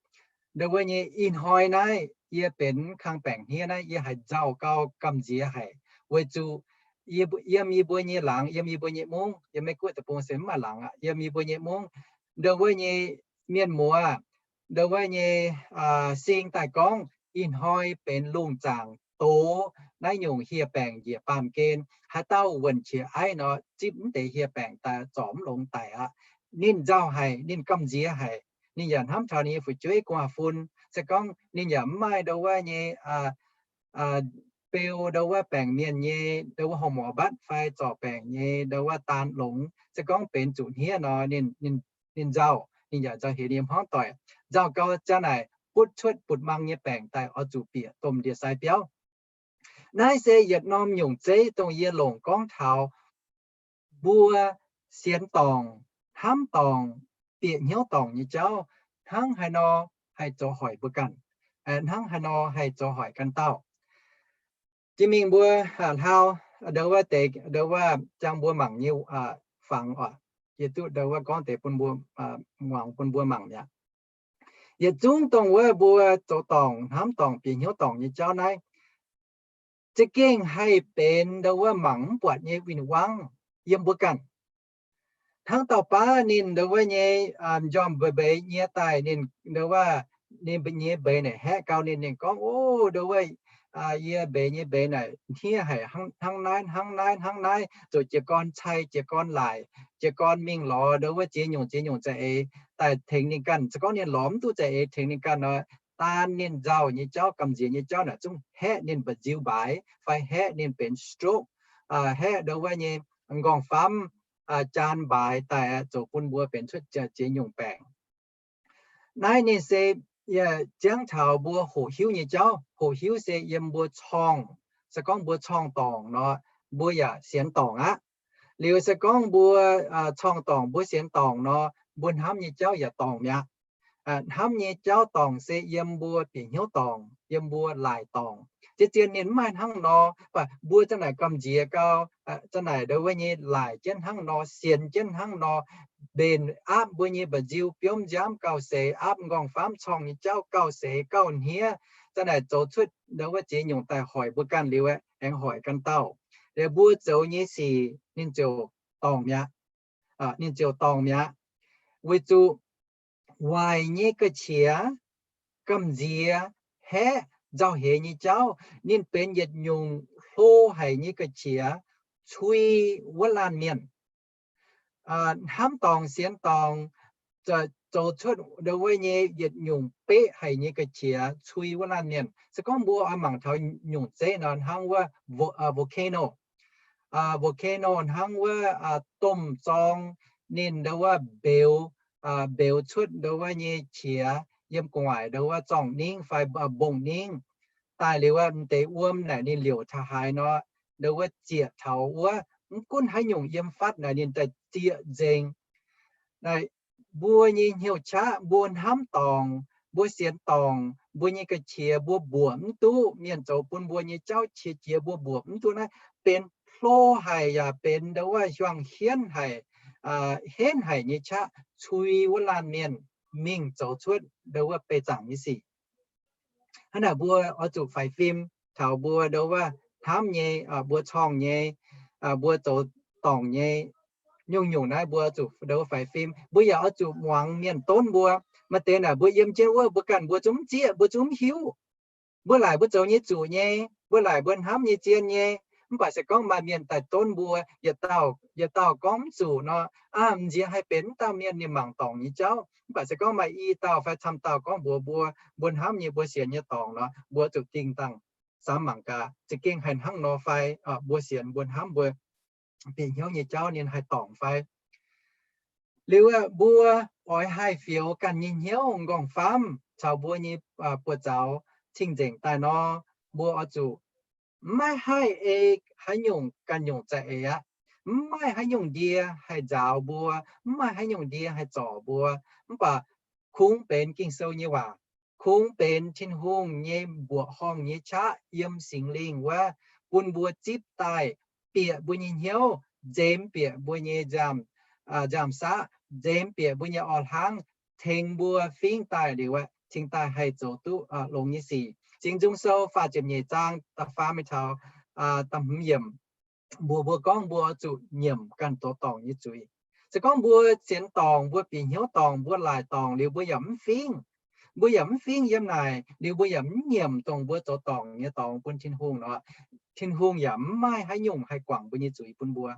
ndo wuov nyei ih hnoi naaiv yie benx kang baengc hniev naaiv, yie haiz nzauh gau gamh nziex haic, weic zuqc yiem yie mbuo nyei laangz, yiem yie mbuo nyei mungv, yiem Meiv Guoqv deic-bung se mv maaih laangz aqv, yiem yie mbuo nyei mungv, ndo wuov nyei mienh muoz, ndo wuov nyei sing daaih gorngv, ih hnoi benx lungh zaangc doz naaiv nyungc hieh baengc njiec baamh gen. Haaix dauh wuonh qiex aiv nor, zipv mv deix hieh baengc daaih zorc mv longx daic aqv. Ninh nzauh haic, ninh gamh nziex haic. Ninh yaac hnamv taux ninh nyei fu'jueiv gu'nguaaz-fun. Se gorngv ninh yaac mv maaih ndo wuov nyei beu ndo wuov baengc mienh nyei ndo wuov horqc morc mbatv fai zorc baengc nyei ndo wuov daan longx. Se gorngv benx zuqc hniev nor, ninh nzauh, ninh yaac nzauh heix ninh nyei hmuangv doic. Nzauh gau zanc naaic butv cuotv butv-mang nyei baengc daaih oix zuqc bieqc domh ndie-sai biauv. Naaiv se yietc norm nyungc zeiv dongh yie longc gorngv taux mbuo sienx dorngc, hnamv dorngc, bieqc hnyouv dorngc nyei jauv hnangv haaix nor haih zoux hoic mbuo ganh, hnangv haaix nor haih zoux hoic ganh dauh. Jiex mingh mbuo hlauv ndo wuov deix, ndo wuov jangx mbuo mangc nyei fangx oc. Yie duqv ndo wuov gorngv deix bun mbuo, muangx bun mbuo mangc mi'aqv. Yietc zungv dongh wuov mbuo zoux dorngc, hnamv dorngc, bieqc hnyouv dorngc nyei jauv naaiv, za'gengh haih benx ndo wuov mangc mv buatc nyei win-wangv yiem mbuo ganh. Hnangv dauh baav ninh ndo wuov nyei njormh mbeix mbeix nyie daaih, ninh ndo wuov ninh nyei mbeix naaic haeqv gau ninh, ninh gorngv, O, ndo wuov yie mbeix nyei mbeix naaic hniev haic, hnangv naaiv hnangv naaiv hnangv naaiv, zoux jiez gorn cai, jiez gorn laaic, jiez gorn mingh lorz ndo wuov ziex nyungc ziex nyungc za'eix daaih tengx ninh ganh. Se gorngv ninh lorz mv duqv za'eix tengx ninh ganh nor, daan ninh nzauh nyei jauv, gamh nziex nyei jauv naaic zungv haeqv ninh mba'nziu mbaaix fai haeqv ninh benx stroke, haeqv ndo wuov nyei nqorngv-famv jaan mbaaix daaih, zoux bun mbuo benx cuotv ziex nyungc baengc. Naaiv ninh se ziangv taux mbuo hoqc hiuv nyei jauv. Hoqc hiuv se yiem mbuo corngh, se gorngv mbuo corngh dorngc nor, mbuo yaac sienx dorngc aqv. Liuz se gorngv mbuo corngh dorngc mbuo sienx dorngc nor, mbuo hnamv nyei jauv yaac dorngc mi'aqv. Hnamv nyei jauv dorngc se yiem mbuo bieqc hnyouv dorngc, yiem mbuo laaic dorngc. Zien-zien ninh mv maaih hnangv nor, mv baac mbuo za'naaic gamh nziex gau, za'naaic ndo wuov nyei laaic jienv hnangv nor, sienx jienv hnangv nor, mbenc aapv mbuo nyei mba'nziu biomv nziaamv gauh seix, aapv nqorngv-famv corngh nyei jauv gauh seix gauh hniev, za'naaic zoux cuotv ndo wuov ziex nyungc daaih hoic mbuo ganh liuz aengx hoic ganh dauh. Liuz mbuo zoux nyei sic ninh ziouc dorngc mi'aqv. Ninh ziouc dorngc mi'aqv. Weic zuqc waaic nyei ga'qiex, gamh nziex, haeqv, nzauh heix nyei jauv, ninh benx yietc nyungc hlo haic nyei ga'qiex cui wuov laanh mienh. Hnamv dorngc sienx dorngc zoux cuotv ndo wuov nyei yietc nyungc beqv haic nyei ga'qiex cui wuov laanh mienh. Se gorngv mbuo oix mangc taux nyungc zeiv nor, hnangv wuov volcano, volcano hnangv wuov domh zorng, ninh ndo wuov mbeux, mbeux cuotv ndo wuov nyei qiex yiem gu'nguaaic ndo wuov zorng-ningv fai mbong-ningv. Daaih liuz wuov m'deix wuom naaic ninh liouc taux haaix nor, ndo wuov zieqc taux wuov, mv gunv haaix nyungc yiem fatv naaic ninh daaih zieqc nzengc. Naaic mbuo nyei hnyouv qaqv, mbuo hnamv dorngc, mbuo sienx dorngc, mbuo nyei ga'qiex mbuo mbuoqc mv duqv, mienh zoux bun mbuo nyei jauv qiex jiez mbuo mbuoqc mv duqv naaiv, benx hlo haic yaac benx ndo wuov hiuang hienv haic, henv haic nyei qaqv cui wuov laanh mienh mingh zoux cuotv ndo wuov beih zaangc nyei sic. Hnangv naaic mbuo oix zuqc faix fim taux mbuo ndo wuov hnamv nyei, mbuo corngh nyei, mbuo zoux dorngc nyei, nyungc-nyungc naaiv mbuo zuqc ndo wuov faix fim. Mbuo yaac oix zuqc muangx mienh donv mbuo. Maaih deix naaic mbuo yiem jienv wuov mbuo ganh mbuo zungv mv zieqv, mbuo zungv mv hiuv. Mbuo laaic mbuo zoux nyei zuqc nyei, mbuo laaic mbuo hnamv nyei zien nyei, mv baac se gorngv maaih mienh daaih donv mbuo, yietc dauh, yietc dauh gorngv mv zuqc nor, aa, m'nziex haih benx mv dauh mienh ninh mangc dorngc nyei jauv. Mv baac se gorngv maaih i dauh fai camv dauh gorngv mbuox mbuo, mbuo hnamv nyei, mbuo sienx nyei dorngc nor, mbuo zuqc dingh dangh samx mangc gaax, za'gengh haih hnangv nor fai? Mbuo sienx, mbuo hnamv, mbuo bieqc hnyouv nyei jauv ninh haih dorngc fai? Liuz mbuo oix haih fioux ganh nyei hnyouv nqorngv-famv caux mbuo nyei buoz-zaux cing-nzengc daaih nor, mbuo oix zuqc mv maaih haih ei haaix nyungc ganh nyungc za'eix aqv. Mv maaih haaix nyungc ndie haih nzaaux mbuo, mv maaih haaix nyungc ndie haih zorc mbuo. Mv baac kungx benx Ging-Sou nyei waac. kungx benx Tin-Hungh nyei mbuoqc horngh nyei qaqv yiem Singx Lingh wuov, bun mbuo zipv daaih bieqc mbuo nyei hnyouv, nzemx bieqc mbuo nyei nziaamv, nziaamv-saqv, nzemx bieqc mbuo nyei orv-hlangv, tengx mbuo fingx daaih liuz aeqv, cingx daaih haih zoux duqv longx nyei sic. Singx Nzung Sou faah ziepc nyeic zaang da'faam mingh taux da'hmz yiemc, mbuox mbuo gorngv mbuo oix zuqc nyiemc ganh zoux dorngc nyei zuiz. Se gorngv mbuo sienx dorngc, mbuo bieqc hnyouv dorngc, mbuo laaic dorngc liuz, mbuo yaac mv fingx, mbuo yaac mv fingx yiem naaic liuz, mbuo yaac mv nyiemc dongh mbuo zoux dorngc nyei dorngx bun Tin-Hungh nor, Tin-Hungh yaac mv maaih haaix nyungc haih guangc mbuo nyei zuiz bun mbuo.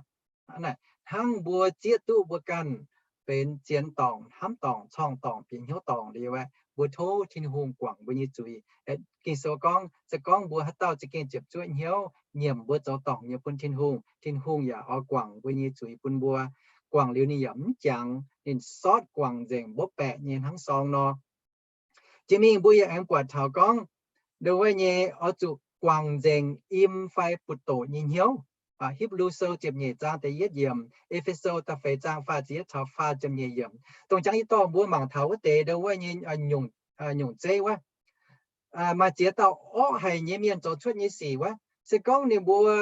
Hnangv mbuo zieqv duqv mbuo ganh benx sienx dorngc, hnamv dorngc, corngh dorngc, bieqc hnyouv dorngc liuz aeqv, mbuo tov Tin-Hungh guangc mbuo nyei zuiz. Ging-Sou gorngv, se gorngv mbuo haaix dauh za'gengh ziepc zuoqv hnyouv nyiemc mbuo zoux dorngc nyei bun Tin-Hungh, Tin-Hungh yaac oix guangc mbuo nyei zuiz bun mbuo. Guangc liuz ninh yaac mv jangx, ninh sortv guangc nzengc mbopv baeqc nyei hnangv sorng nor. Jiex mingh mbuo yaac aengx buatc taux gorngv, ndo wuov nyei oix zuqc guangc nzengc im fai butv-doqc nyei hnyouv. Hipv^lu Sou ziepc nyeic zaang da'yietv yiemc, E^fe^so da'feix zaang faah ziepc yietv caux faah ziepc nyeic yiemc, dongh jangx yie dorh mbuo mangc taux wuov deix ndo wuov nyei nyungc zeiv wuov. Maaih ziex dauh orqv haic nyei mienh zoux cuotv nyei sic wuov, se gorngv ninh mbuo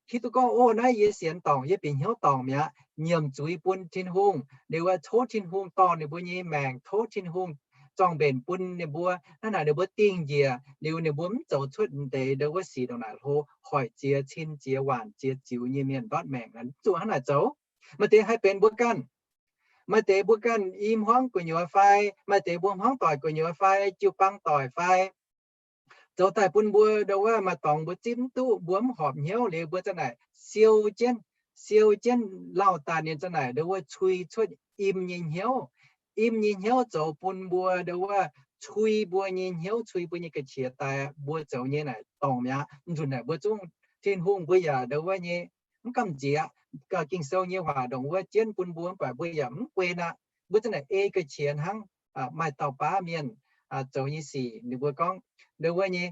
hiuv duqv gorngv, o, naaiv yie sienx dorngc, yie bieqc hnyouv dorngc mi'aqv, nyiemc zuiz bun Tin-Hungh, ninh mbuo tov Tin-Hungh dorh ninh mbuo nyei maengc, tov Tin-Hungh zorng-mbenc bun ninh mbuo. Hnangv naaic ninh mbuo dingh njiec liuz, ninh mbuo mv zoux cuotv deix ndo wuov sic ndongc naaic hlo, hoic ziex cin ziex waanc ziex ziux nyei mienh ndortv maengc, zuqc hnangv naaic zoux. Maaih deix haih benx mbuo ganh. Maaih deix mbuo ganh i hmuangv gu'nyuoz fai, maaih deix mbuo hmuangv doic gu'nyuoz fai, jiu-baang doic fai, zoux daaih bun mbuo ndo wuov maaih dorngx mbuo zipv mv duqv, mbuo mv horpc hnyouv liuz, mbuo za'naaic siou jienv, siou jienv lauh daaih ninh za'naaic ndo wuov cui cuotv im nyei hnyouv. Im nyei hnyouv zoux bun mbuo ndo wuov cui mbuo nyei hnyouv, cui mbuo nyei ga'qiex daaih, mbuo zoux nyei naaic dorngc mi'aqv. Nzunc naaic mbuo zungv, Tin-Hungh mbuo yaac ndo wuov nyei mv gamh nziex. Ging-Sou nyei waac ndongc wuov jienv bun mbuo, mv baac mbuo yaac mv guen aqv. Mbuo za'naaic ei ga'qiex hnangv. Maaih dauh baav mienh zoux nyei sic ninh mbuo gorngv ndo wuov nyei,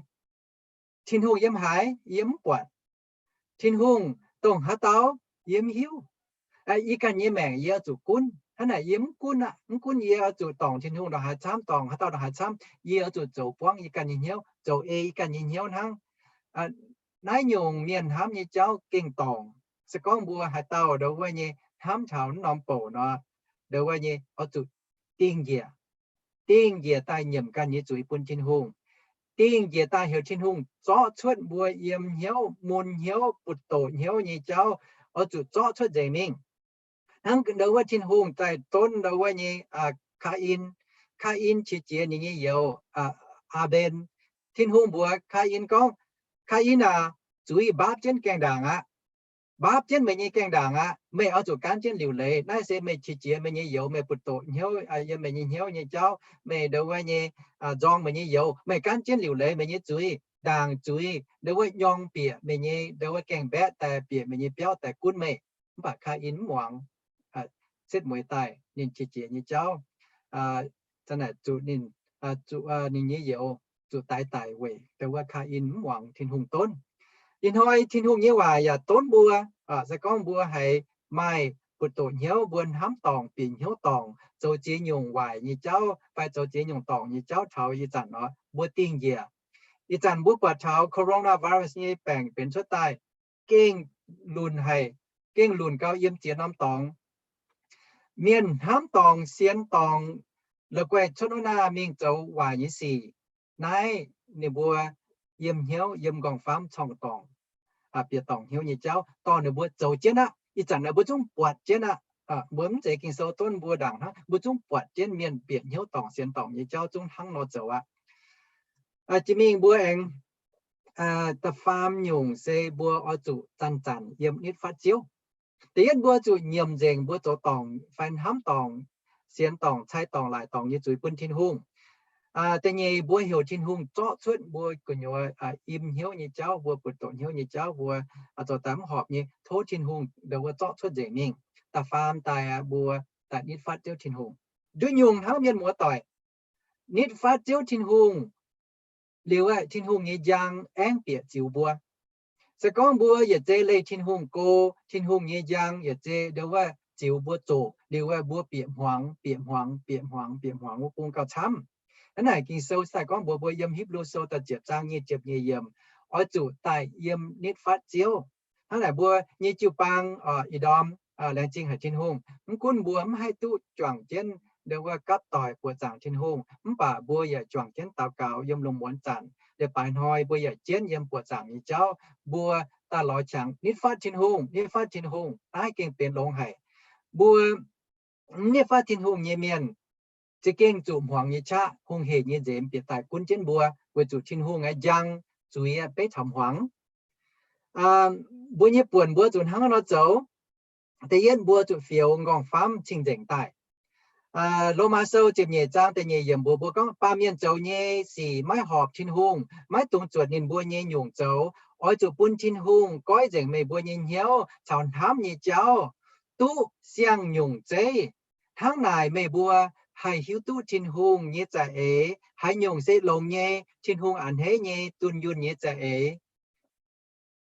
Tin-Hungh yiem haaix yie mv buatc, Tin-Hungh dongh haaix dauh yie mv hiuv. Yie ganh nyei maengc yie oix zuqc gunv. Hnangv naaic yie mv gunv aqv. Mv gunv yie oix zuqc dorngc Tin-Hungh ndongc haaix camv, dorngc haaix dauh ndongc haaix camv, yie oix zuqc zoux buangv yie ganh nyei hnyouv, zoux ei yie ganh nyei hnyouv hnangv. Naaiv nyungc mienh hnamv nyei jauv gengh dorngc. Se gorngv mbuo haaix dauh ndo wuov nyei hnamv taux naaiv norm bouc nor, ndo wuov nyei oix zuqc dingh njiec, dingh njiec daaih nyiemc ganh nyei zuiz bun Tin-Hungh, dingh njiec daaih heuc Tin-Hungh zorqv cuotv mbuo yiem hnyouv, mun hnyouv, butv-doqc hnyouv nyei jauv, oix zuqc zorqv cuotv nzengc mingh. Hnangv ndo wuov Tin-Hungh daaih donv ndo wuov nyei Kaa^in. Kaa^in qiex jiez ninh nyei youz Aa^mben. Tin-Hungh mbuox Kaa^in gorngv, Kaa^in aac, zuiz mbaapv jienv gaengh ndaangc aqv. Mbaapv jienv meih nyei gaengh ndaangc aqv. Meih oix zuqc gaanv jienv liuc leiz. Naaiv se meih qiex jiez meih nyei youz, meih butv-doqc hnyouv yiem meih nyei hnyouv nyei jauv, meih ndo wuov nyei nzorng meih nyei youz, meih gaanv jienv liuc leiz meih nyei zuiz, ndaangc zuiz, ndo wuov nyorng bieqc meih nyei ndo wuov gaengh mbaeqv daaih, bieqc meih nyei biauv daaih gunv meih. Mv baac Kaa^in mv muangx, setv mueiz daaih ninh qiex jiez nyei jauv, zuqc ninh, zuqc ninh nyei youz zuqc daix daic weic ndo wuov Kaa^in mv muangx Tin-Hungh donv. Ih hnoi Tin-Hungh nyei waac yaac donv mbuo. Se gorngv mbuo haiz maaih butv-doqc hnyouv, mbuo hnamv dorngc, bieqc hnyouv dorngc, zoux ziex nyungc waaic nyei jauv fai zoux ziex nyungc dorngc nyei jauv taux ih zanc nor, mbuo dingh njiec. Ih zanc mbuo buatc taux coronavirus nyei baengc benx cuotv daaih, gengh lunc haic, gengh lunc gau yiem ziex norm dorngx. Mienh hnamv dorngc, sienx dorngc, la'guaih cuotv wuov naaiv mingh zoux waaic nyei sic. Naaiv ninh mbuo yiem hnyouv, yiem nqorngv-famv corngh dorngc, bieqc dorngc hnyouv nyei jauv dorh ninh mbuo zoux jienv aqv. Ih zanc naaiv mbuo zungv buatc jienv aqv. Mbuo mv zeiz Ging-Sou donv mbuo ndaangc hnangv, mbuo zungv buatc jienv mienh bieqc hnyouv dorngc, sienx dorngc nyei jauv zungv hnangv nor zoux aqv. Jiex mingh mbuo aengx da'faam nyungc se mbuo oix zuqc zanc-zanc yiem nitv fatv Ziouv. Da'yietv mbuo zuqc nyiemc nzengc mbuo zoux dorngc fai hnamv dorngc, sienx dorngc, cai dorngc, laaic dorngc nyei zuiz bun Tin-Hungh. Da'nyeic mbuo heuc Tin-Hungh zorqv cuotv mbuo gu'nyuoz im hnyouv nyei jauv, mbuo butv-doqc hnyouv nyei jauv, mbuo zoux daaih mv horpc nyei, tov Tin-Hungh ndo wuov zorqv cuotv nzengc mingh. Da'faam daaih mbuo daaih nitv fatv Ziouv Tin-Hungh. Nduov nyungc hnangv mienh muoz doic, nitv fatv Ziouv Tin-Hungh liuz aeqv, Tin-Hungh nyei njang aengv bieqc ziux mbuo. Se gorngv mbuo yietc zei leih Tin-Hungh go, Tin-Hungh nyei njang yietc zei ndo wuov ziux mbuo zoqc liuz aeqv, mbuo bieqc hmuangx, bieqc hmuangx, bieqc hmuangx, bieqc hmuangx wuov bung gauh camv. Hnangv naaic Ging-Sou daaih gorngv mbuox mbuo yiem Hipv^lu Sou da'ziepc zaang nyic ziepc nyeic yiemc, oix zuqc daaih yiem nitv fatv Ziouv. Hnangv naaic mbuo nyei jiu-baang, ih ndorm, laengz zingh haic Tin-Hungh, mv gunv mbuo mv haih duqv juangc jienv ndo wuov gapv doic buoqc zaangc Tin-Hungh, mv baac mbuo yaac juangc jienv daux gaux yiem lungh muonz zanc. Leiz-baaix hnoi mbuo yaac jienv yiem buoqc zaangc nyei jauv, mbuo daaih lorz qangx nitv fatv Tin-Hungh, nitv fatv Tin-Hungh, naaiv gengh benx longx haic. Mbuo mv nitv fatv Tin-Hungh nyei mienh za'gengh zuqc hmuangx nyei qaqv, hungh heic nyei nzemx bieqc daaih gunv jienv mbuo, weic zuqc Tin-Hungh aeqv, njang zuiz aeqv, beiv taux hmuangx. Mbuo nyei buonc mbuo zuqc hnangv nor zoux. Da'yietv, mbuo zuqc fioux m'nqorngv-famv cing-nzengc daaih. Lomaa Sou ziepc nyeic zaang da'nyeic yiemc mbuox mbuo gorngv, baamh mienh zoux nyei sic maiv horpc Tin-Hungh, maiv dungx zuotc ninh mbuo nyei nyungc zoux. Oix zuqc bun Tin-Hungh goiv nzengc meih mbuo nyei hnyouv caux hnamv nyei jauv duqv siang-nyungc zeiv. Hnangv naaic meih mbuo haih hiuv duqv Tin-Hungh nyei za'eix, haaix nyungc se longx nyei, Tin-Hungh a'hneiv nyei, dunh yunh nyei za'eix.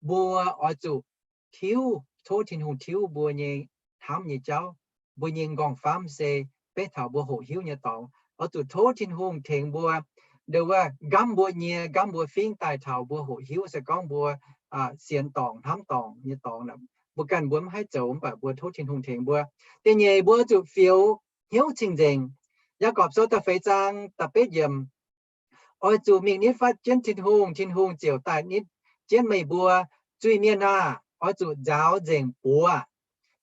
Mbuo oix zuqc tiuv, tov Tin-Hungh tiuv mbuo nyei hnamv nyei jauv, mbuo nyei m'nqorngv-famv se beiv taux mbuo hoqc hiuv nyei dorngx. Oix zuqc tov Tin-Hungh tengx mbuo, ndo wuov, nqamv mbuo nyie, nqamv mbuo fingv daaih taux mbuo hoqc hiuv, se gorngv mbuo sienx dorngc, hnamv dorngc nyei dorngx. Mbuo ganh mbuo mv haih zoux, mv baac mbuo tov Tin-Hungh tengx mbuo. Da'nyeic, mbuo zuqc fioux hnyouv cing-nzengc. Yaagorpc Sou da'feix zaang da'betv yiemc, oix zuqc mingh nitv fatv jienv Tin-Hungh, Tin-Hungh ziouc daaih nitv jienv meih mbuo. Zuiz-mienh aah! Oix zuqc nzaaux nzengc buoz.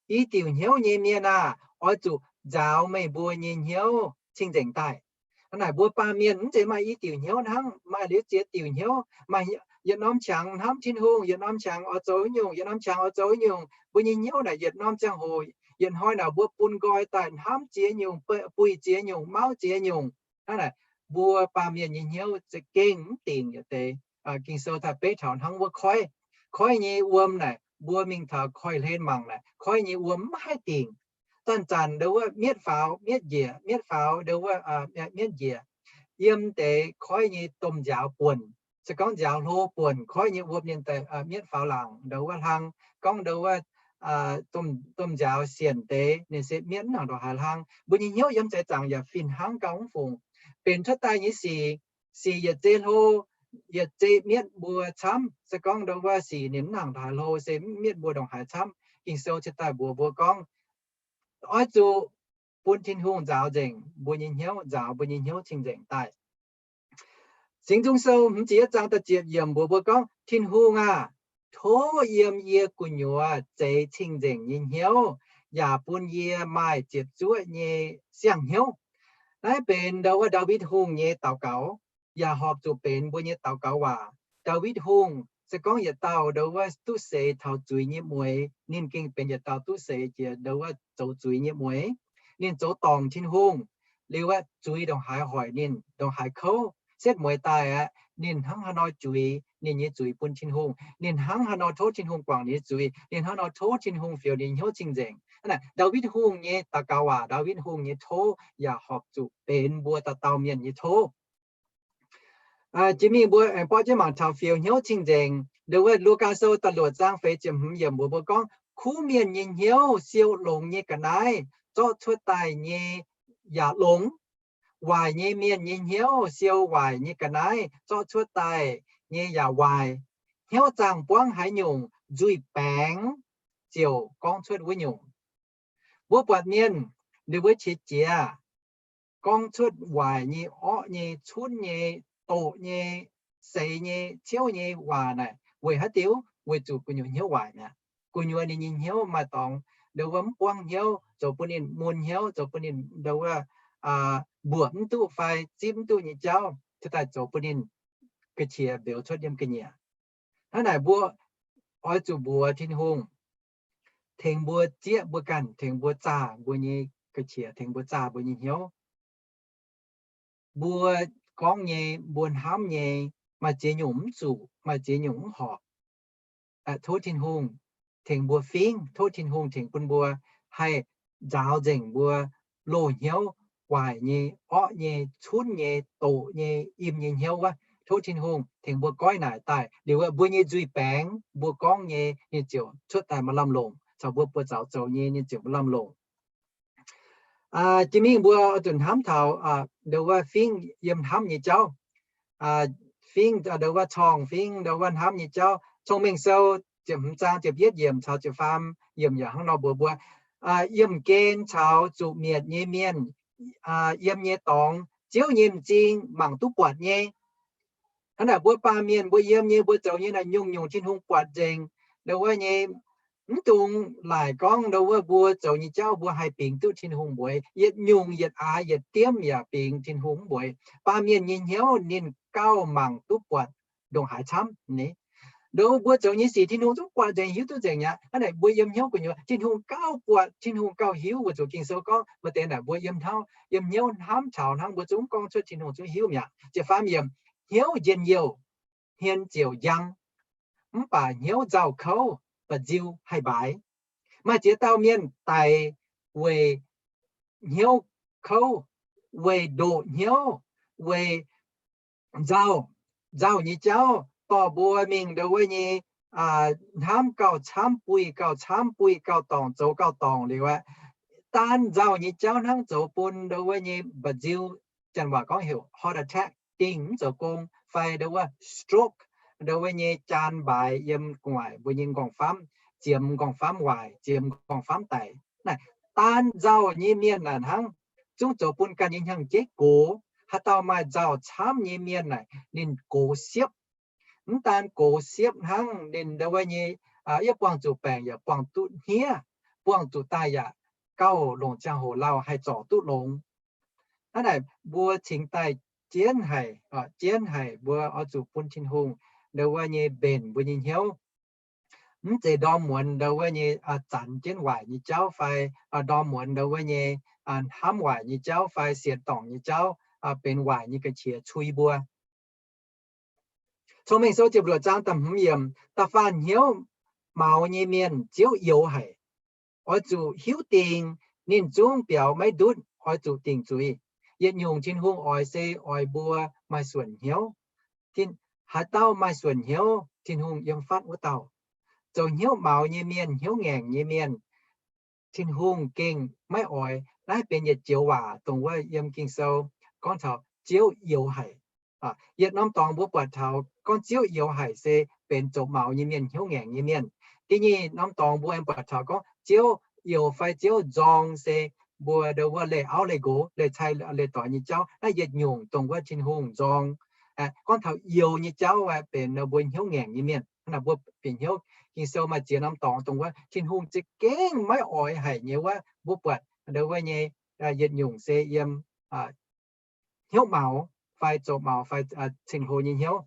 I diuc hnyouv nyei mienh aah! Oix zuqc nzaaux meih mbuo nyei hnyouv cing-nzengc daaih. Hnangv naaic mbuo baamh mienh mv zeiz maaih i diuc hnyouv hnangv, maaih liuz ziex diuc hnyouv, maaih yietc norm qangx hnamv Tin-Hungh, yietc norm qangx oix zoux nyungc, yietc norm qangx oix zoux nyungc. Mbuo nyei hnyouv naaic yietc norm ziangh hoc, yietc hnoi naaic mbuo bun nqoi daaih hnamv ziex nyungc, puix ziex nyungc, mauv ziex nyungc. Hnangv naaic mbuo baamh mienh nyei hnyouv za'gengh mv dingc yietc deix. Ging-Sou daaih beiv taux hnangv wuov koiv. Koiv nyei wuom naaic, mbuo mingh taux koiv-hlen mangc naaic, koiv nyei wuom mv haih dingc. Zanc-zanc ndo wuov mietv faaux mietv njiec, mietv faaux ndo wuov mietv njiec. Yiem deix koiv nyei domh nziaaux buonc, se gorngv nziaaux hlo buonc, koiv nyei wuom ninh daaih mietv faaux laangc ndo wuov hlang. Gorngv ndo wuov domh nziaaux sienc deix, ninh se mietv mv nangc ndongc haaix hlang. Mbuo nyei hnyouv yiem zeix zaangc yaac fih hnangv gauh mv fungc. Benx cuotv daaih nyei sic, sic yietc zei hlo, yietc zei mietv mbuo camv. Se gorngv ndo wuov sic ninh mv nangc ndongc haaix hlo, se mietv mbuo ndongc haaix camv. Ging-Sou cingx daaih mbuox mbuo gorngv, oix zuqc bun Tin-Hungh nzaaux nzengc mbuo nyei hnyouv, nzaaux mbuo nyei hnyouv cing-nzengc daaih. Singx Nzung Sou hmz ziepc yietv zaang da'ziepc yiemc mbuox mbuo gorngv, Tin-Hungh aah! Tov yiem yie gu'nyuoz zeix cing-nzengc nyei hnyouv, yaac bun yie maaih ziepc zuoqv nyei siang-hnyouv. Naaiv benx ndo wuov Ndaawitv Hungh nyei daux gaux, yaac horpc zuqc benx mbuo nyei daux gaux waac. Ndaawitv Hungh se gorngv yietc dauh ndo wuov duqv seix taux zuiz nyei mueix, ninh gengh benx yietc dauh duqv seix jiex ndo wuov zoux zuiz nyei mueix. Ninh zoux dorngc Tin-Hungh, liuz aeqv, zuiz ndongc haaix hoic ninh, ndongc haaix kouv, setv mueiz daaih aeqv, ninh hnangv haaix nor juix ninh nyei zuiz bun Tin-Hungh, ninh hnangv haaix nor tov Tin-Hungh guangc ninh nyei zuiz, ninh hnangv haaix nor tov Tin-Hungh fioux ninh hnyouv cing-nzengc. Hnangv naaic Ndaawitv Hungh nyei daux gaux waac, Ndaawitv Hungh nyei tov yaac horpc zuqc benx mbuo dauh dauh mienh nyei tov. Jiex mingh mbuo aengx borqv jienv mangc taux fioux hnyouv cing-nzengc. Ndo wuov Lugaa Sou da'luoqc zaang feix ziepc hmz yiemc mbuox mbuo gorngv, kuv mienh nyei hnyouv siou longx nyei ga'naaiv zorqv cuotv daaih nyei yaac longx. Waaic nyei mienh nyei hnyouv siou waaic nyei ga'naaiv zorqv cuotv daaih nyei yaac waaic. Hnyouv zaangh buangv haaix nyungc, nzuih baengx ziouc gorngv cuotv wuov nyungc. Mbuo buatc mienh ninh mbuo qiex jiez gorngv cuotv waaic nyei, orqv nyei, cunv nyei, doqc nyei, seix nyei, ciouv nyei waac naaic weic haaix diuc? Weic zuqc gu'nyuoz hnyouv waaic mi'aqv. Gu'nyuoz ninh nyei hnyouv maaih dorngx ndo wuov mv buangv hnyouv, zoux bun ninh mun hnyouv, zoux bun ninh ndo wuov mbuoqc mv duqv fai zipv mv duqv nyei jauv, cingx daaih zoux bun ninh ga'qiex mbeux cuotv yiem ga'nyiec. Hnangv naaic mbuo oix zuqc mbuox Tin-Hungh tengx mbuo zieqv mbuo ganh, tengx mbuo zaah mbuo nyei ga'qiex, tengx mbuo zaah mbuo nyei hnyouv. Mbuo gorngv nyei, mbuo hnamv nyei, maaih ziex nyungc mv zuqc, maaih ziex nyungc mv horpc. Tov Tin-Hungh tengx mbuo fingv, tov Tin-Hungh tengx bun mbuo haih nzaaux nzengc mbuo loz-hnyouv, waaic nyei, orqv nyei, cunv nyei, doqc nyei, im nyei hnyouv wuov. Tov Tin-Hungh tengx mbuo goiv naaic daaih, liuz mbuo nyei nzuih baengx, mbuo gorngv nyei, ninh ziouc cuotv daaih maaih lamh longc, caux mbuo buoz-zaux zoux nyei, ninh ziouc maaih lamh longc. Jiex mingh mbuo oix zuqc hnamv taux ndo wuov fingv yiem hnamv nyei jauv, fingv ndo wuov corng, fingv ndo wuov hnamv nyei jauv. Cong-Mengh Sou ziepc hmz zaang ziepc yietv yiemc caux ziepc faam yiemc yaac hnangv nor mbuox mbuo, yiem gen caux zuqc mietc nyei mienh yiem nyei dorngx, Ziouv nyei m'zing mangc duqv buatc nyei. Hnangv naaic mbuo baamh mienh mbuo yiem nyei, mbuo zoux nyei naaic nyungc-nyungc Tin-Hungh buatc nzengc. Ndo wuov nyei, mv dungx laaic gorngv ndo wuov mbuo zoux nyei jauv mbuo haih bingx duqv Tin-Hungh mbuox. Yietc nyungc yietc aax yietc diemv yaac bingx Tin-Hungh mv mbuox. Baamh mienh nyei hnyouv ninh gauh mangc duqv buatc ndongc haaix camv ni. Ndo mbuo zoux nyei sic Tin-Hungh zungv buatc nzengc, hiuv duqv nzengc mi'aqv. Hnangv naaic mbuo yiem hnyouv gu'nyuoz Tin-Hungh gauh buatc, Tin-Hungh gauh hiuv. Weic zuqc Ging-Sou gorngv maaih deix naaic mbuo yiem hnyouv, yiem hnyouv hnamv taux hnangv mbuo zungv gorngv cuotv Tin-Hungh zungv hiuv mi'aqv. Ziepc faam yiemc, hnyouv njien-youh, hmien ziouc njang, mv baac hnyouv nzauh kouv, mba'nziu haih mbaaix. Maaih ziex dauh mienh daic weic hnyouv kouv, weic ndoqc hnyouv, weic nzauh, nzauh nyei jauv dorh mbuo mingh ndo wuov nyei hnamv gauh camv buih, gauh camv buih, gauh dorngc zoux gauh dorngc liuz aqv. Daan nzauh nyei jauv hnangv zoux bun ndo wuov nyei mba'nziu, janx waac gorngv heuc heart attack, dingh mv zoux gong, fai ndo wuov stroke, ndo wuov nyei jaan mbaaix yiem gu'nguaaic mbuo nyei nqorngv-famv, ziemx nqorngv-famv waaic, ziemx nqorngv-famv daic. Naaic daan nzauh nyei mienh naaic hnangv zungv zoux bun ganh nyei hnyangx-jeiv gox. Haaix dauh maaih nzauh camv nyei mienh naaic ninh gox siepv. Mv daan gox siepv hnangv, ninh ndo wuov nyei yaac buangh zuqc baengc, yaac buangh duqv hniev, buangh zuqc daaih yaac gauh longc ziangh hoc lauh haih zorc duqv longx. Hnangv naaic mbuo cingx daaih jienv haic, jienv haic mbuo oix zuqc bun Tin-Hungh ndo wuov nyei mbenc mbuo nyei hnyouv. Mv zeiz ndorm muonz ndo wuov nyei zanx jienv waaic nyei jauv fai ndorm muonz ndo wuov nyei hnamv waaic nyei jauv fai sienx dorngc nyei jauv benx waaic nyei ga'qiex cui mbuo. Cong-Mengh Sou ziepc luoqc zaang da'hmz yiemc, da'faanh hnyouv maux nyei mienh Ziouv youx haic. Oix zuqc hiuv dingc ninh zungv biaux maiv ndutv, oix zuqc dingc zuiz. Yietc nyungc Tin-Hungh oix se oix mbuo maaih suonc hnyouv. Haaix dauh maaih suonc hnyouv, Tin-Hungh yiem fatv wuov dauh. Zoux hnyouv maux nyei mienh, hnyouv ngaengc nyei mienh, Tin-Hungh gengh maiv oix. Naaiv benx yietc joux waac dongh wuov yiem Ging-Sou gorngv taux Ziouv youx haic. Yietc norm dorngx mbuo buatc taux gorngv Ziouv youx haic se benx zoux maux nyei mienh, hnyouv ngaengc nyei mienh. Da'nyeic norm dorngx mbuo aengx buatc taux gorngv Ziouv youx fai Ziouv nzorng se mbuo ndo wuov leih auv leih nqox, leih cai leih doix nyei jauv. Naaiv yietc nyungc dongh wuov Tin-Hungh nzorng. Gorngv taux youx nyei jauv aeqv, benx mbuo hnyouv ngaengc nyei mienh. Hnangv naaic mbuo bieqc hnyouv Ging-Sou maaih ziex norm dorngx dongh wuov Tin-Hungh za'gengh maiv oix haic nyei wuov, mbuo buatc ndo wuov nyei yietc nyungc se yiem hnyouv maux fai zoux maux fai ceng-hlo nyei hnyouv.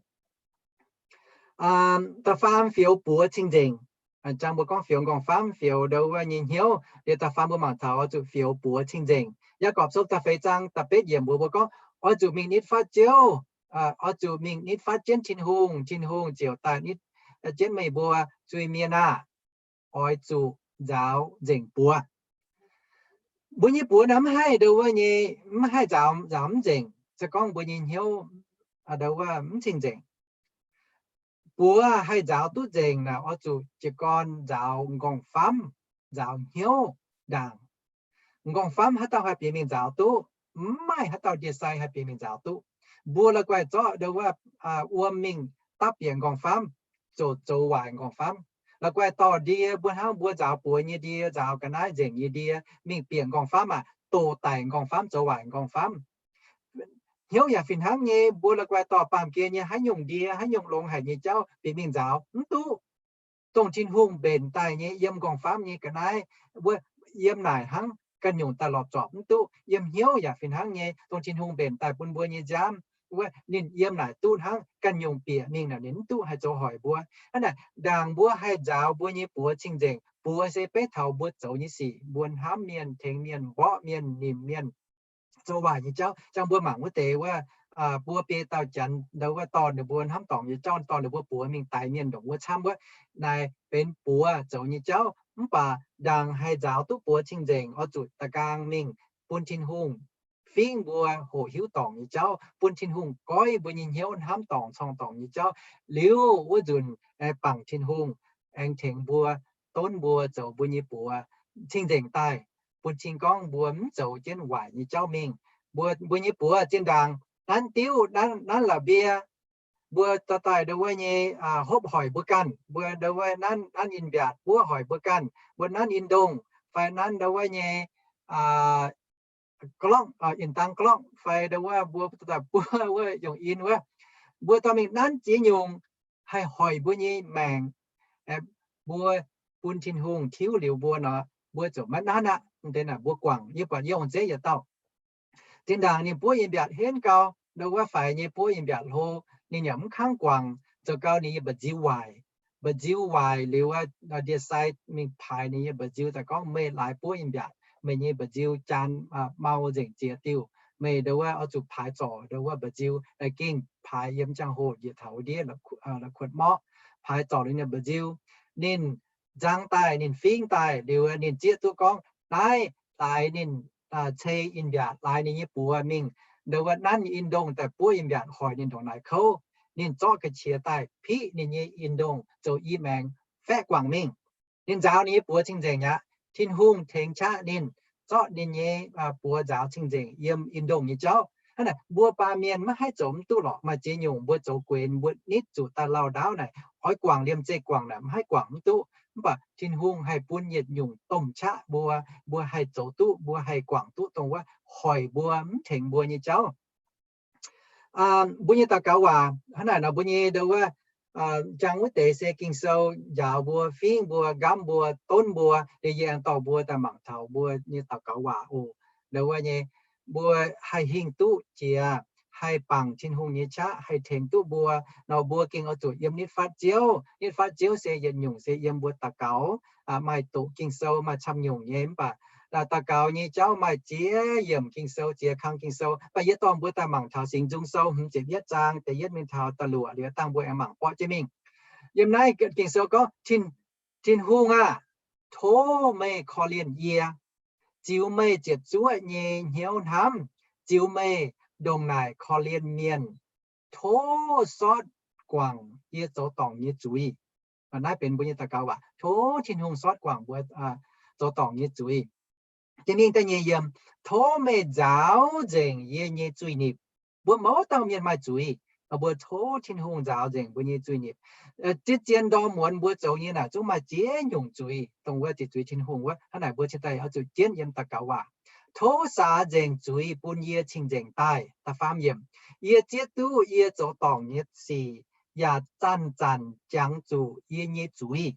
Da'faam fioux buoz cing-nzengc. Jangx mbuo gorngv fioux nqorngv-famv, fioux ndo wuov nyei hnyouv. Liuz da'faam mbuo mangc taux oix zuqc fioux buoz cing-nzengc. Yaagorpc Sou da'feix zaang da'betv yiemc mbuox mbuo gorngv, oix zuqc mingh nitv fatv Ziouv, oix zuqc mingh nitv fatv jienv Tin-Hungh, Tin-Hungh ziouc daaih nitv jienv meih mbuo. Zuiz-mienh aah! Oix zuqc nzaaux nzengc buoz. Mbuo nyei buoz naaiv mv haih ndo wuov nyei, mv haih nzaaux, nzaaux mv nzengc. Se gorngv mbuo nyei hnyouv ndo wuov mv cing-nzengc. Buoz haih nzaaux duqv nzengc naaic oix zuqc jiez gorn nzaaux nqorngv-famv, nzaaux hnyouv ndaangc. Nqorngv-famv haaix dauh haih bieqc mingh nzaaux duqv? Mv maaih haaix dauh ndie-sai haih bieqc mingh nzaaux duqv. Mbuo la'guaih zorqv ndo wuov wuom mingh dapv bieqc nqorngv-famv, zoux, zoux waaic nqorngv-famv. La'guaih dorh ndie, mbuo hnangv mbuo nzaaux buoz nyei ndie, nzaaux ga'naaiv nzengc nyei ndie mingh bieqc nqorngv-famv aac, doqc daic nqorngv-famv, zoux waaic nqorngv-famv. Hnyouv yaac fih hnangv nyei, mbuo la'guaih dorh baamh gen nyei haaix nyungc ndie, haaix nyungc longx haic nyei jauv bieqc mingh nzaaux, mv duqv. Dongh Tin-Hungh mbenc daaih nyei yiem nqorngv-famv nyei ga'naaiv wuov, yiem naaic hnangv ganh nyungc daaih lorz zorpc mv duqv. Yiem hnyouv yaac fih hnangv nyei, dongh Tin-Hungh mbenc daaih bun mbuo nyei nziaamv wuov, ninh yiem naaic duqv hnangv, ganh nyungc bieqc mingh naaic ninh mv duqv, haih zoux hoic mbuo. Hnangv naaic ndaangc mbuo haih nzaaux mbuo nyei buoz cing-nzengc. Buoz se beiv taux mbuo zoux nyei sic, mbuo hnamv mienh, tengx mienh, mborqv mienh, nimc mienh, zoux waaic nyei jauv. Ziang mbuo mangc wuov deix wuov, buo biei dauh janx ndo wuov dorh ninh mbuo hnamv dorngc nyei jauv, dorh ninh mbuo buoz mingh daix mienh ndongc wuov camv wuov, naaic benx buoz zoux nyei jauv. Mv baac ndaangc haih nzaaux duqv buoz cing-nzengc, oix zuqc da'nqaang mingh bun Tin-Hungh fingv mbuo hoqc hiuv dorngc nyei jauv, bun Tin-Hungh goiv mbuo nyei hnyouv hnamv dorngc corng dorngc nyei jauv. Liuz wuov nzunc bangc Tin-Hungh aengx tengx mbuo, donv mbuo zoux mbuo nyei buoz cing-nzengc daaih. bun cing gorngv mbuo mv zoux jienv waaic nyei jauv mingh. Mbuo, mbuo nyei buoz zinh ndaangc nanv diuv, nanv, nanv la'mbie, mbuo dorh daaih ndo wuov nyei hopv hoic mbuo ganh, mbuo ndo wuov nanv, nanv in mbiaatc buov hoic mbuo ganh, mbuo nanv in ndongh fai nanv ndo wuov nyei glokv, in dang glokv fai ndo wuov mbuo daaih buov wuov yongh in wuov, mbuo dorh mingh nanv ziex nyungc haih hoic mbuo nyei maengc. Mbuo bun Tin-Hungh tiuv liuz mbuo nor, mbuo ziouc maiv nanv aqv. Deix naaic mbuo guangc, yie buatc yie ong-zeiv yietc dauh zinh ndaangc ninh buov in mbiaatc henv gau, ndo wuov faix nyei buov in mbiaatc hlo, ninh yaac mv kangv guangc, zoux gau ninh nyei mba'nziu waaic. Mba'nziu waaic liuz, ndie-sai mingh paaix ninh nyei mba'nziu daaih gorngv, meih laaix buov in mbiaatc, meih nyei mba'nziu jaan mau nzengc ziex diuh. Meih ndo wuov oix zuqc paaix zorc ndo wuov mba'nziu, gengh paaix yiem ziangh hoc njiec taux ndiev la'kuotv morqv, paaix zorc ninh nyei mba'nziu. Ninh nzang daaih, ninh fingv daaih liuz, ninh zieqv duqv gorngv naaiv laaix ninh cei in mbiaatc laaix ninh nyei buoz mingh, ndo wuov nanv in ndongh daaih buov in mbiaatc hoic ninh ndongc naaic kouv. Ninh zorqv ga'qiex daaih piqv ninh nyei in ndongh zoux i maengx faeqv guangc mingh. Ninh nzaaux ninh nyei buoz cing-nzengc aqv. Tin-Hungh tengx qaqv ninh, zorqv ninh nyei buoz nzaaux cing-nzengc yiem in ndongh nyei jauv. Hnangv naaic mbuo baamh mienh maiv haih zoux mv duqv lorqc. Maaih ziex nyungc mbuo zoux guenx, mbuo nitv zuqc daaih lauh ndaauv naaic, oix guangc liemh zeih guangc naaic mv haih guangc mv duqv. Mv baac Tin-Hungh haih bun yietc nyungc domh qaqv mbuo, mbuo haih zoux duqv, mbuo haih guangc duqv dongh wuov hoic mbuo, mv tengx mbuo nyei jauv. Mbuo nyei daux gaux waac hnangv naaic nor, mbuo nyei ndo wuov, njang wuov deix se Ging-Sou njaaux mbuo, fingv mbuo, nqamv mbuo, donv mbuo, liuz yie aengx dorh mbuo daaih mangc taux mbuo nyei daux gaux waac oc. Ndo wuov nyei, mbuo haih hingh duqv jiex, haih bangc Tin-Hungh nyei qaqv, haih tengx duqv mbuo nor, mbuo gengh oix zuqc yiem nitv fatv Ziouv. Nitv fatv Ziouv se yietc nyungc se yiem mbuo daux gaux, maaih doqc Ging-Sou, maaih camv nyungc nyei. Mv baac daux gaux nyei jauv maaih ziex yiemc Ging-Sou, ziex kang Ging-Sou. Mv baac yie dorh mbuo daaih mangc taux Singx Nzung Sou hmz ziepc yietv zaang da'yietv mingh taux da'luoqc liuz, dangh mbuo aengx mangc borqv jienv mingh. Yiem naaiv Ging-Sou gorngv, Tin-Hungh aah! Tov meih korv-lienh yie, ziux meih ziepc zuoqv nyei hnyouv hnamv, ziux meih ndongc naaic korv-lienh mienh. Tov sortv guangc yie zoux dorngc nyei zuiz. Naaiv benx mbuo nyei daux gaux waac. Tov Tin-Hungh sortv guangc mbuo zoux dorngc nyei zuiz. Jiex mingh da'nyeic yiemc, tov meih nzaaux nzengc yie nyei zuiz-nipc. Mbuo mouz dauh mienh maaih zuiz, mbuo tov Tin-Hungh nzaaux nzengc mbuo nyei zuiz-nipc. Ziex zien ndorm muonz mbuo zoux nyei naaic zungv maaih ziex nyungc zuiz, dongh wuov ziqc zuiz Tin-Hungh wuov. Hnangv naaic mbuo cingx daaih oix zuqc jienv yiem daux gaux waac. Tov saax nzengc zuiz bun yie cing-nzengc daaih. Da'faam yiemc, yie zieqv duqv yie zoux dorngc nyei sic, yaac zanc-zanc jangx zuqc yie nyei zuiz.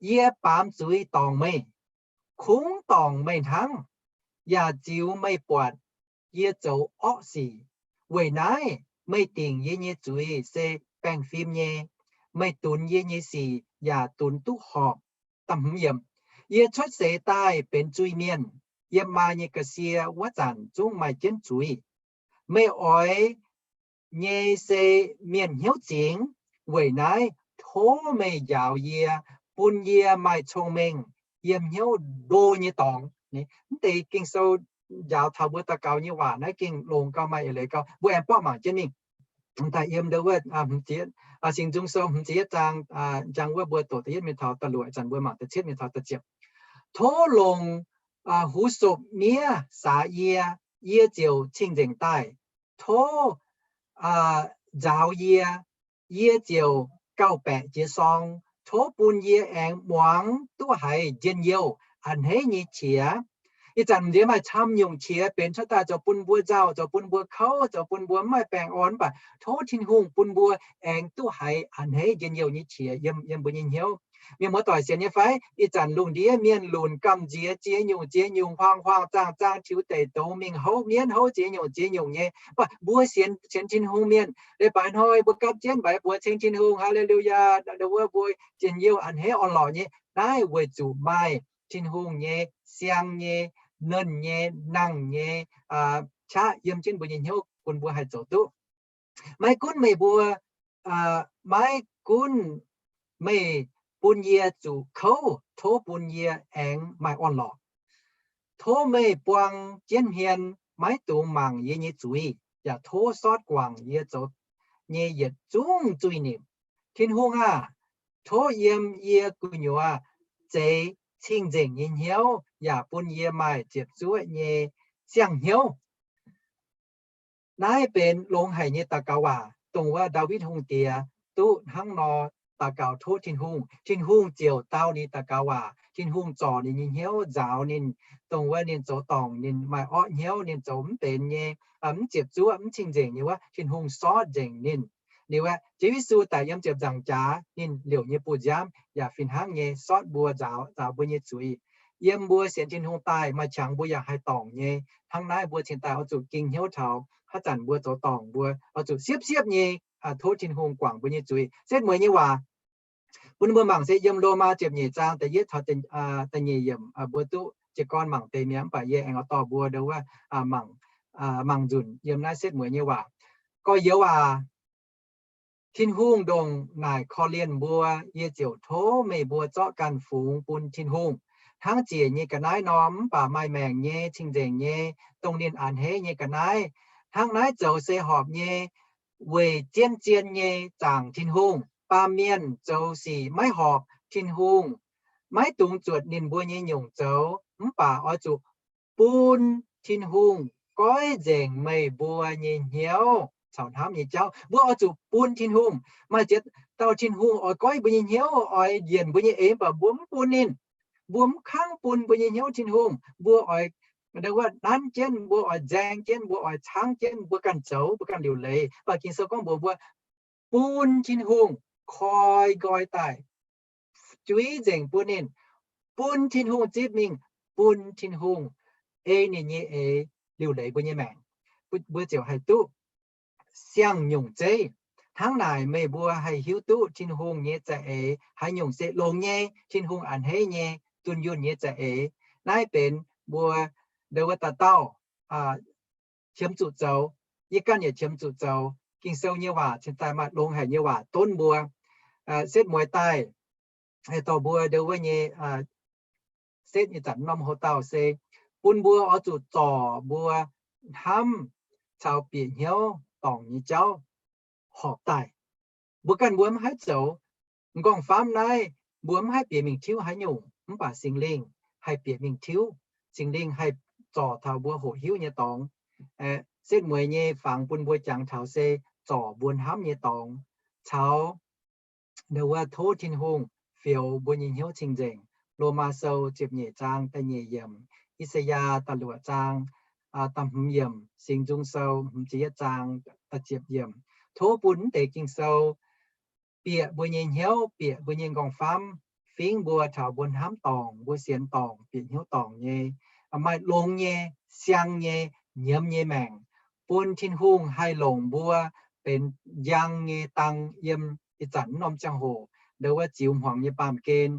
Yie baamz zuiz dorngc meih, kungx dorngc meih hnangv, yaac ziux meih buatc yie zoux orqv sic. Weic naaiv meih dingc yie nyei zuiz se baengh fim nyei, meih dunx yie nyei sic yaac dunx duqv horpc. Yie cuotv seix daaih benx zuiz-mienh, yiem maa nyei ga'sie wuov zanc zungv maaih jienv zuiz. Meih oix nyei se mienh hnyouv zingx. Weic naaiv tov meih njaaux yie, bun yie maaih cong-mengh yiem hnyouv ndo nyei dorngx. Mv deix Ging-Sou njaaux taux mbuo daux gaux nyei waac naaiv gengh longx gauh, maaih eix leiz gauh. Mbuo aengx borqv mangc jienv mingh. Daaih yiem ndo wuov, Singx Nzung Sou hmz ziepc yietv zaang, njang wuov mbuo doqc da'yietv mingh taux da'luoqc, ih zanc mbuo mangc da'cietv mingh taux da'ziepc. Tov longc huv sopc-miev saax yie, yie ziouc cing-nzengc daaih. Tov nzaaux yie, yie ziouc gauh baeqc jiez sorng. Tov bun yie aengx muangx duqv haiz njien-youh a'hneiv nyei qiex. Ih zanc m'nziex maaih camv nyungc qiex benx cuotv daaih zoux bun mbuo nzauh, zoux bun mbuo kouv, zoux bun mbuo mv maaih baengh orn, mv baac tov Tin-Hungh bun mbuo aengx duqv haiz a'hneiv njien-youh nyei qiex yiem, yiem mbuo nyei hnyouv. Mienh muoz-doic sienx nyei fai? Ih zanc lungh ndiev mienh lunc gamh nziex ziex nyungc ziex nyungc, huaang-huaang zaang-zaang, tiux deic douz mingh houv mienv houv ziex nyungc ziex nyungc nyei. Mv baac mbuo sienx, sienx Tin-Hungh mienh, leiz-baaix hnoi mbuo gapv jienv mbaix buoz ceng Tin-Hungh, Haa^le^lu^yaa, ndo wuov mbuo njien-youh a'hneiv orn-lorqc nyei. Naaiv weic zuqc maaih Tin-Hungh nyei siang nyei, nernh nyei, nangh nyei qaqv yiem jienv mbuo nyei hnyouv bun mbuo haih zoux duqv. Maiv gunv meih mbuo, maiv gunv meih bun yie zuqc kouv, tov bun yie aengx maaih orn-lorqc. Tov meih buang jienv hmien, maiv dungx mangc yie nyei zuiz, yaac tov sortv guangc yie zoux nyei yietc zungv zuiz-nipc. Tin-Hungh aah! Tov yiem yie gu'nyuoz zeix cing-nzengc nyei hnyouv yaac bun yie maaih ziepc zuoqv nyei siang-hnyouv. Naaiv benx longx haic nyei daux gaux waac, dongh wuov Ndaawitv Hungh Diex duqv hnangv nor daux gaux tov Tin-Hungh. Tin-Hungh ziouc dau ninh daux gaux waac. Tin-Hungh zorc ninh nyei hnyouv, nzaaux ninh, dongh wuov ninh zoux dorngc ninh maaih orqv hnyouv, ninh zoux mv benx nyei, mv ziepc zuoqv, mv cing-nzengc nyei wuov, Tin-Hungh sortv nzengc ninh. Liuz aeqv, Ziouv Yesu daic yiem ziepc nzaangc jaax, ninh liouc nyei buoz-nziaamv yaac fih hnangv nyei sortv mbuo, nzaaux, nzaaux mbuo nyei zuiz. Yiem mbuo sienx Tin-Hungh daaih maaih qangx mbuo yaac haih dorngc nyei. Hnangv naaiv mbuo cingx daaih oix zuqc ging hnyouv taux haaix zanc mbuo zoux dorngc mbuo oix zuqc siepv-siepv nyei tov Tin-Hungh guangc mbuo nyei zuiz. Setv mueiz nyei waac bun mbuo mangc se yiem Lomaa ziepc nyeic zaang da'yietv taux da'nyeic yiemc, mbuo duqv jiez gorn mangc deix mi'aqv, mv baac yie aengx oix dorh mbuo ndo wuov mangc, mangc nzunc yiem naaiv setv mueiz nyei waac. Gorx-youz aac, Tin-Hungh ndongc naaic korv-lienh mbuo, yie ziouc tov meih mbuo zorqv ganh fungx bun Tin-Hungh. Hnangv ziec nyei ga'naaiv nor, mv baac maaih maengc nyei, cing-nzengc nyei, dongh ninh a'hneiv nyei ga'naaiv. Hnangv naaiv zoux se horpc nyei, weic zien-zien nyei zaangc Tin-Hungh. Baamh mienh zoux sic maiv horpc Tin-Hungh, maiv dungx zuotc ninh mbuo nyei nyungc zoux, mv baac oix zuqc bun Tin-Hungh goiv nzengc meih mbuo nyei hnyouv caux hnamv nyei jauv. Mbuo oix zuqc bun Tin-Hungh. Maaih ziex dauh Tin-Hungh oix goiv mbuo nyei hnyouv, oix njienc mbuo nyei eix, mv baac mbuo mv bun ninh. Mbuo mv kangv bun mbuo nyei hnyouv Tin-Hungh. Mbuo oix, wuov, nanv jienv, mbuo oix nzaeng jienv, mbuo oix caangv jienv, mbuo ganh zoux, mbuo ganh liuc leiz. Mv baac Ging-Sou gorngv mbuox mbuo bun Tin-Hungh koi nqoi daaih, juiz nzengc bun ninh, bun Tin-Hungh zipv mingh, bun Tin-Hungh ei ninh nyei eix liuc leiz mbuo nyei maengc. Mbuo ziouc haih duqv siang-nyungc zeiv. Hnangv naaic meih mbuo haih hiuv duqv Tin-Hungh nyei za'eix haaix nyungc se longx nyei, Tin-Hungh a'hneiv nyei, dunh yunh nyei za'eix. Naaiv benx mbuo ndo wuov dauh dauh qiemx zuqc zoux. Yie ganh yaac qiemx zuqc zoux. Ging-Sou nyei waac cingx daaih maaih longx haic nyei waac donv mbuo. Setv mueiz daaih, haih dorh mbuo ndo wuov nyei setv nyei zanc norm houx-dauh se bun mbuo oix zuqc zorc mbuo hnamv caux bieqc hnyouv dorngc nyei jauv horpc daaih. Mbuo ganh mbuo mv haih zoux. M'nqorngv-famv naaiv mbuo mv haih bieqc mingh tiuv haaix nyungc, mv baac Singx Lingh haih bieqc mingh tiuv. Singx Lingh haih zorc taux mbuo hoqc hiuv nyei dorngx. Setv mueiz nyei fangx bun mbuo jangx taux se zorc mbuo hnamv nyei dorngx, caux ndo wuov tov Tin-Hungh fioux mbuo nyei hnyouv cing-nzengc. Lomaa Sou ziepc nyeic zaang da'nyeic yiemc, I^saa^yaa da'luoqc zaang da'hmz yiemc, Singx Nzung Sou hmz ziepc yietv zaang da'ziepc yiemc. Tov bun mv deix Ging-Sou bieqc mbuo nyei hnyouv, bieqc mbuo nyei m'nqorngv-famv, fingv mbuo taux mbuo hnamv dorngc, mbuo sienx dorngc, bieqc hnyouv dorngc nyei, maaih longx nyei, siang nyei, nyiemz nyei maengc, bun Tin-Hungh haih longc mbuo benx njang nyei dang yiem ih zanc norm ziangh hoc, ndo wuov ziux hmuangx nyei baamh gen,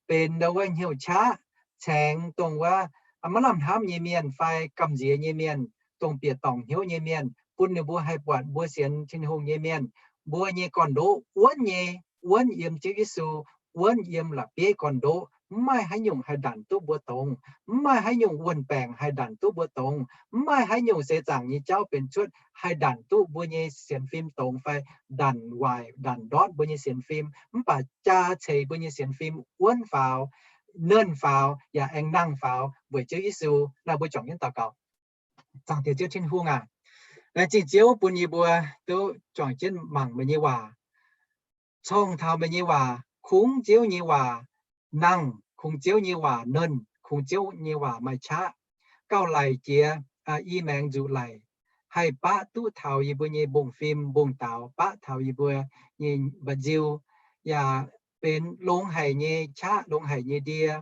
benx ndo wuov hnyouv qaqv, caengx dongh wuov maiv lamh hnamv nyei mienh fai gamh nziex nyei mienh, dongh bieqc dorngc hnyouv nyei mienh, bun ninh mbuo haih buatc mbuo sienx Tin-Hungh nyei mienh, mbuo nyei gorn-ndoqv wuonv nyei, wuonv yiem Ziouv Yesu, wuonv yiem la'bieiv gorn-ndoqv. Mv maaih haaix nyungc haih ndanc duqv mbuo dongz. Mv maaih haaix nyungc wuon-baengc haih ndanc duqv mbuo dongz. Mv maaih haaix nyungc seix zaangc nyei jauv benx cuotv haih ndanc duqv mbuo nyei sienx fim dongz fai ndanc waaic ndanc ndortv mbuo nyei sienx fim. Mv baac jaa ceix mbuo nyei sienx fim wuonv faaux, nernh faaux, yaac aengx nangh faaux weic Ziouv Yesu. Naaiv mbuo juangc jienv daux gaux. Zaangc Diex Ziouv Tin-Hungh aac, laengz zingh Ziouv bun yie mbuo duqv juangc jienv mangc meih nyei waac, cong taux meih nyei waac, kungx Ziouv nyei waac nangh, kungx Ziouv nyei waac nernh, kungx Ziouv nyei waac maaih qaqv, gauh laic jiex, i maengx nzuqc laic, haih baqv duqv taux yie mbuo nyei mbungv-fim mbungv-daaux, baqv taux yie mbuo nyei mba'nziu, yaac benx longx haic nyei qaqv, longx haic nyei ndie,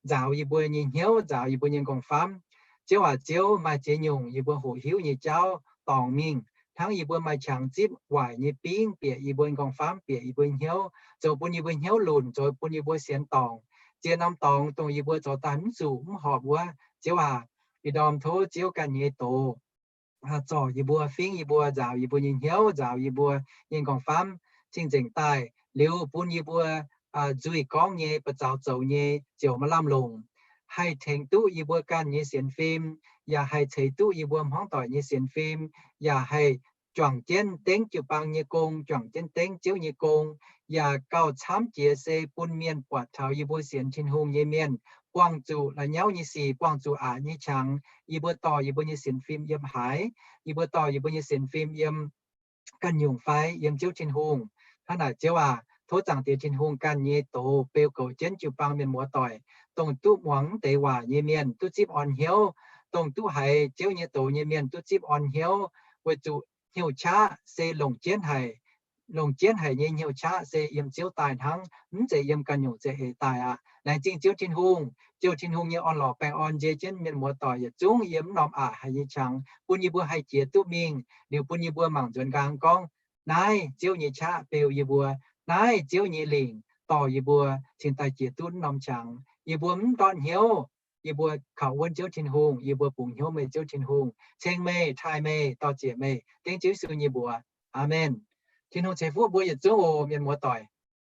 nzaaux yie mbuo nyei hnyouv, nzaaux yie mbuo nyei m'nqorngv-famv. Ziouv aac, Ziouv, maaih ziex nyungc yie mbuo hoqc hiuv nyei jauv dorngc mingh, hnangv yie mbuo maaih qangx zipv waaic nyei bingv bieqc yie mbuo m'nqorngv-famv, bieqc yie mbuo hnyouv, zoux bun yie mbuo hnyouv lunc, zoux bun yie mbuo sienx dorngc. Ziex norm dorngx dongh yie mbuo zoux daaih mv zuqc, mv horpc wuov, Ziouv aac, ih ndorm tov Ziouv ganh nyei doz zorc yie mbuo, fingv yie mbuo, nzaaux yie mbuo nyei hnyouv, nzaaux yie mbuo nyei m'nqorngv-famv cing-nzengc daaih, liuz bun yie mbuo nzuih gorngv nyei, ba'zaux zoux nyei ziouc maaih lamh longc, haih tengx duqv yie mbuo ganh nyei sienx fim, yaac haih ceix duqv yie mbuo hmuangv doic nyei sienx fim, yaac haih juangc jienv dengv jiu-baang nyei gong, juangc jienv dengv Ziouv nyei gong, yaac gauh camv jiex se bun mienh buatc taux yie mbuo sienx Tin-Hungh nyei mienh, buangh zuqc la'nyauv nyei sic, buangh zuqc aqc nyei qangx, yie mbuo dorh yie mbuo nyei sienx fim yiem haaix? Yie mbuo dorh yie mbuo nyei sienx fim yiem ganh nyungc fai yiem Ziouv Tin-Hungh? Hnangv naaic Ziouv aac, tov Zaangc Diex Tin-Hungh ganh nyei doz beu goux jienv jiu-baang mienh muoz-doic, dongh duqv muangx deix waac nyei mienh duqv zipv orn hnyouv, dongh duqv haiz Ziouv nyei doz nyei mienh duqv zipv orn hnyouv, weic zuqc hnyouv qaqv se longc jienv haic. Longc jienv haic nyei hnyouv qaqv se yiem Ziouv daaih hnangv, mv zeiz yiem ganh nyungc za'eix daaih aqv. Laengz zingh Ziouv Tin-Hungh, Ziouv Tin-Hungh nyei orn-lorqc baengh orn nzie jienv mienh muoz-doic yietc zungv yiem mv norm aqc haic nyei qangx, bun yie mbuo haih jiex duqv mingh, liuz bun yie mbuo mangc nzuonx nqaang gorngv, naaiv Ziouv nyei qaqv beu yie mbuo, naaiv Ziouv nyei lingc dorh yie mbuo cingx daaih jiex duqv mv norm qangx. Yie mbuo mv ndortv hnyouv, yie mbuo kaux wuonv Ziouv Tin-Hungh, yie mbuo bungx hnyouv meih Ziouv Tin-Hungh, ceng meih, taaih meih, dor-ziec meih, dengv Ziouv Yesu nyei mbuox. Aamen. Tin-Hungh ceix fuqv mbuo yietc zungv oc, mienh muoz-doic.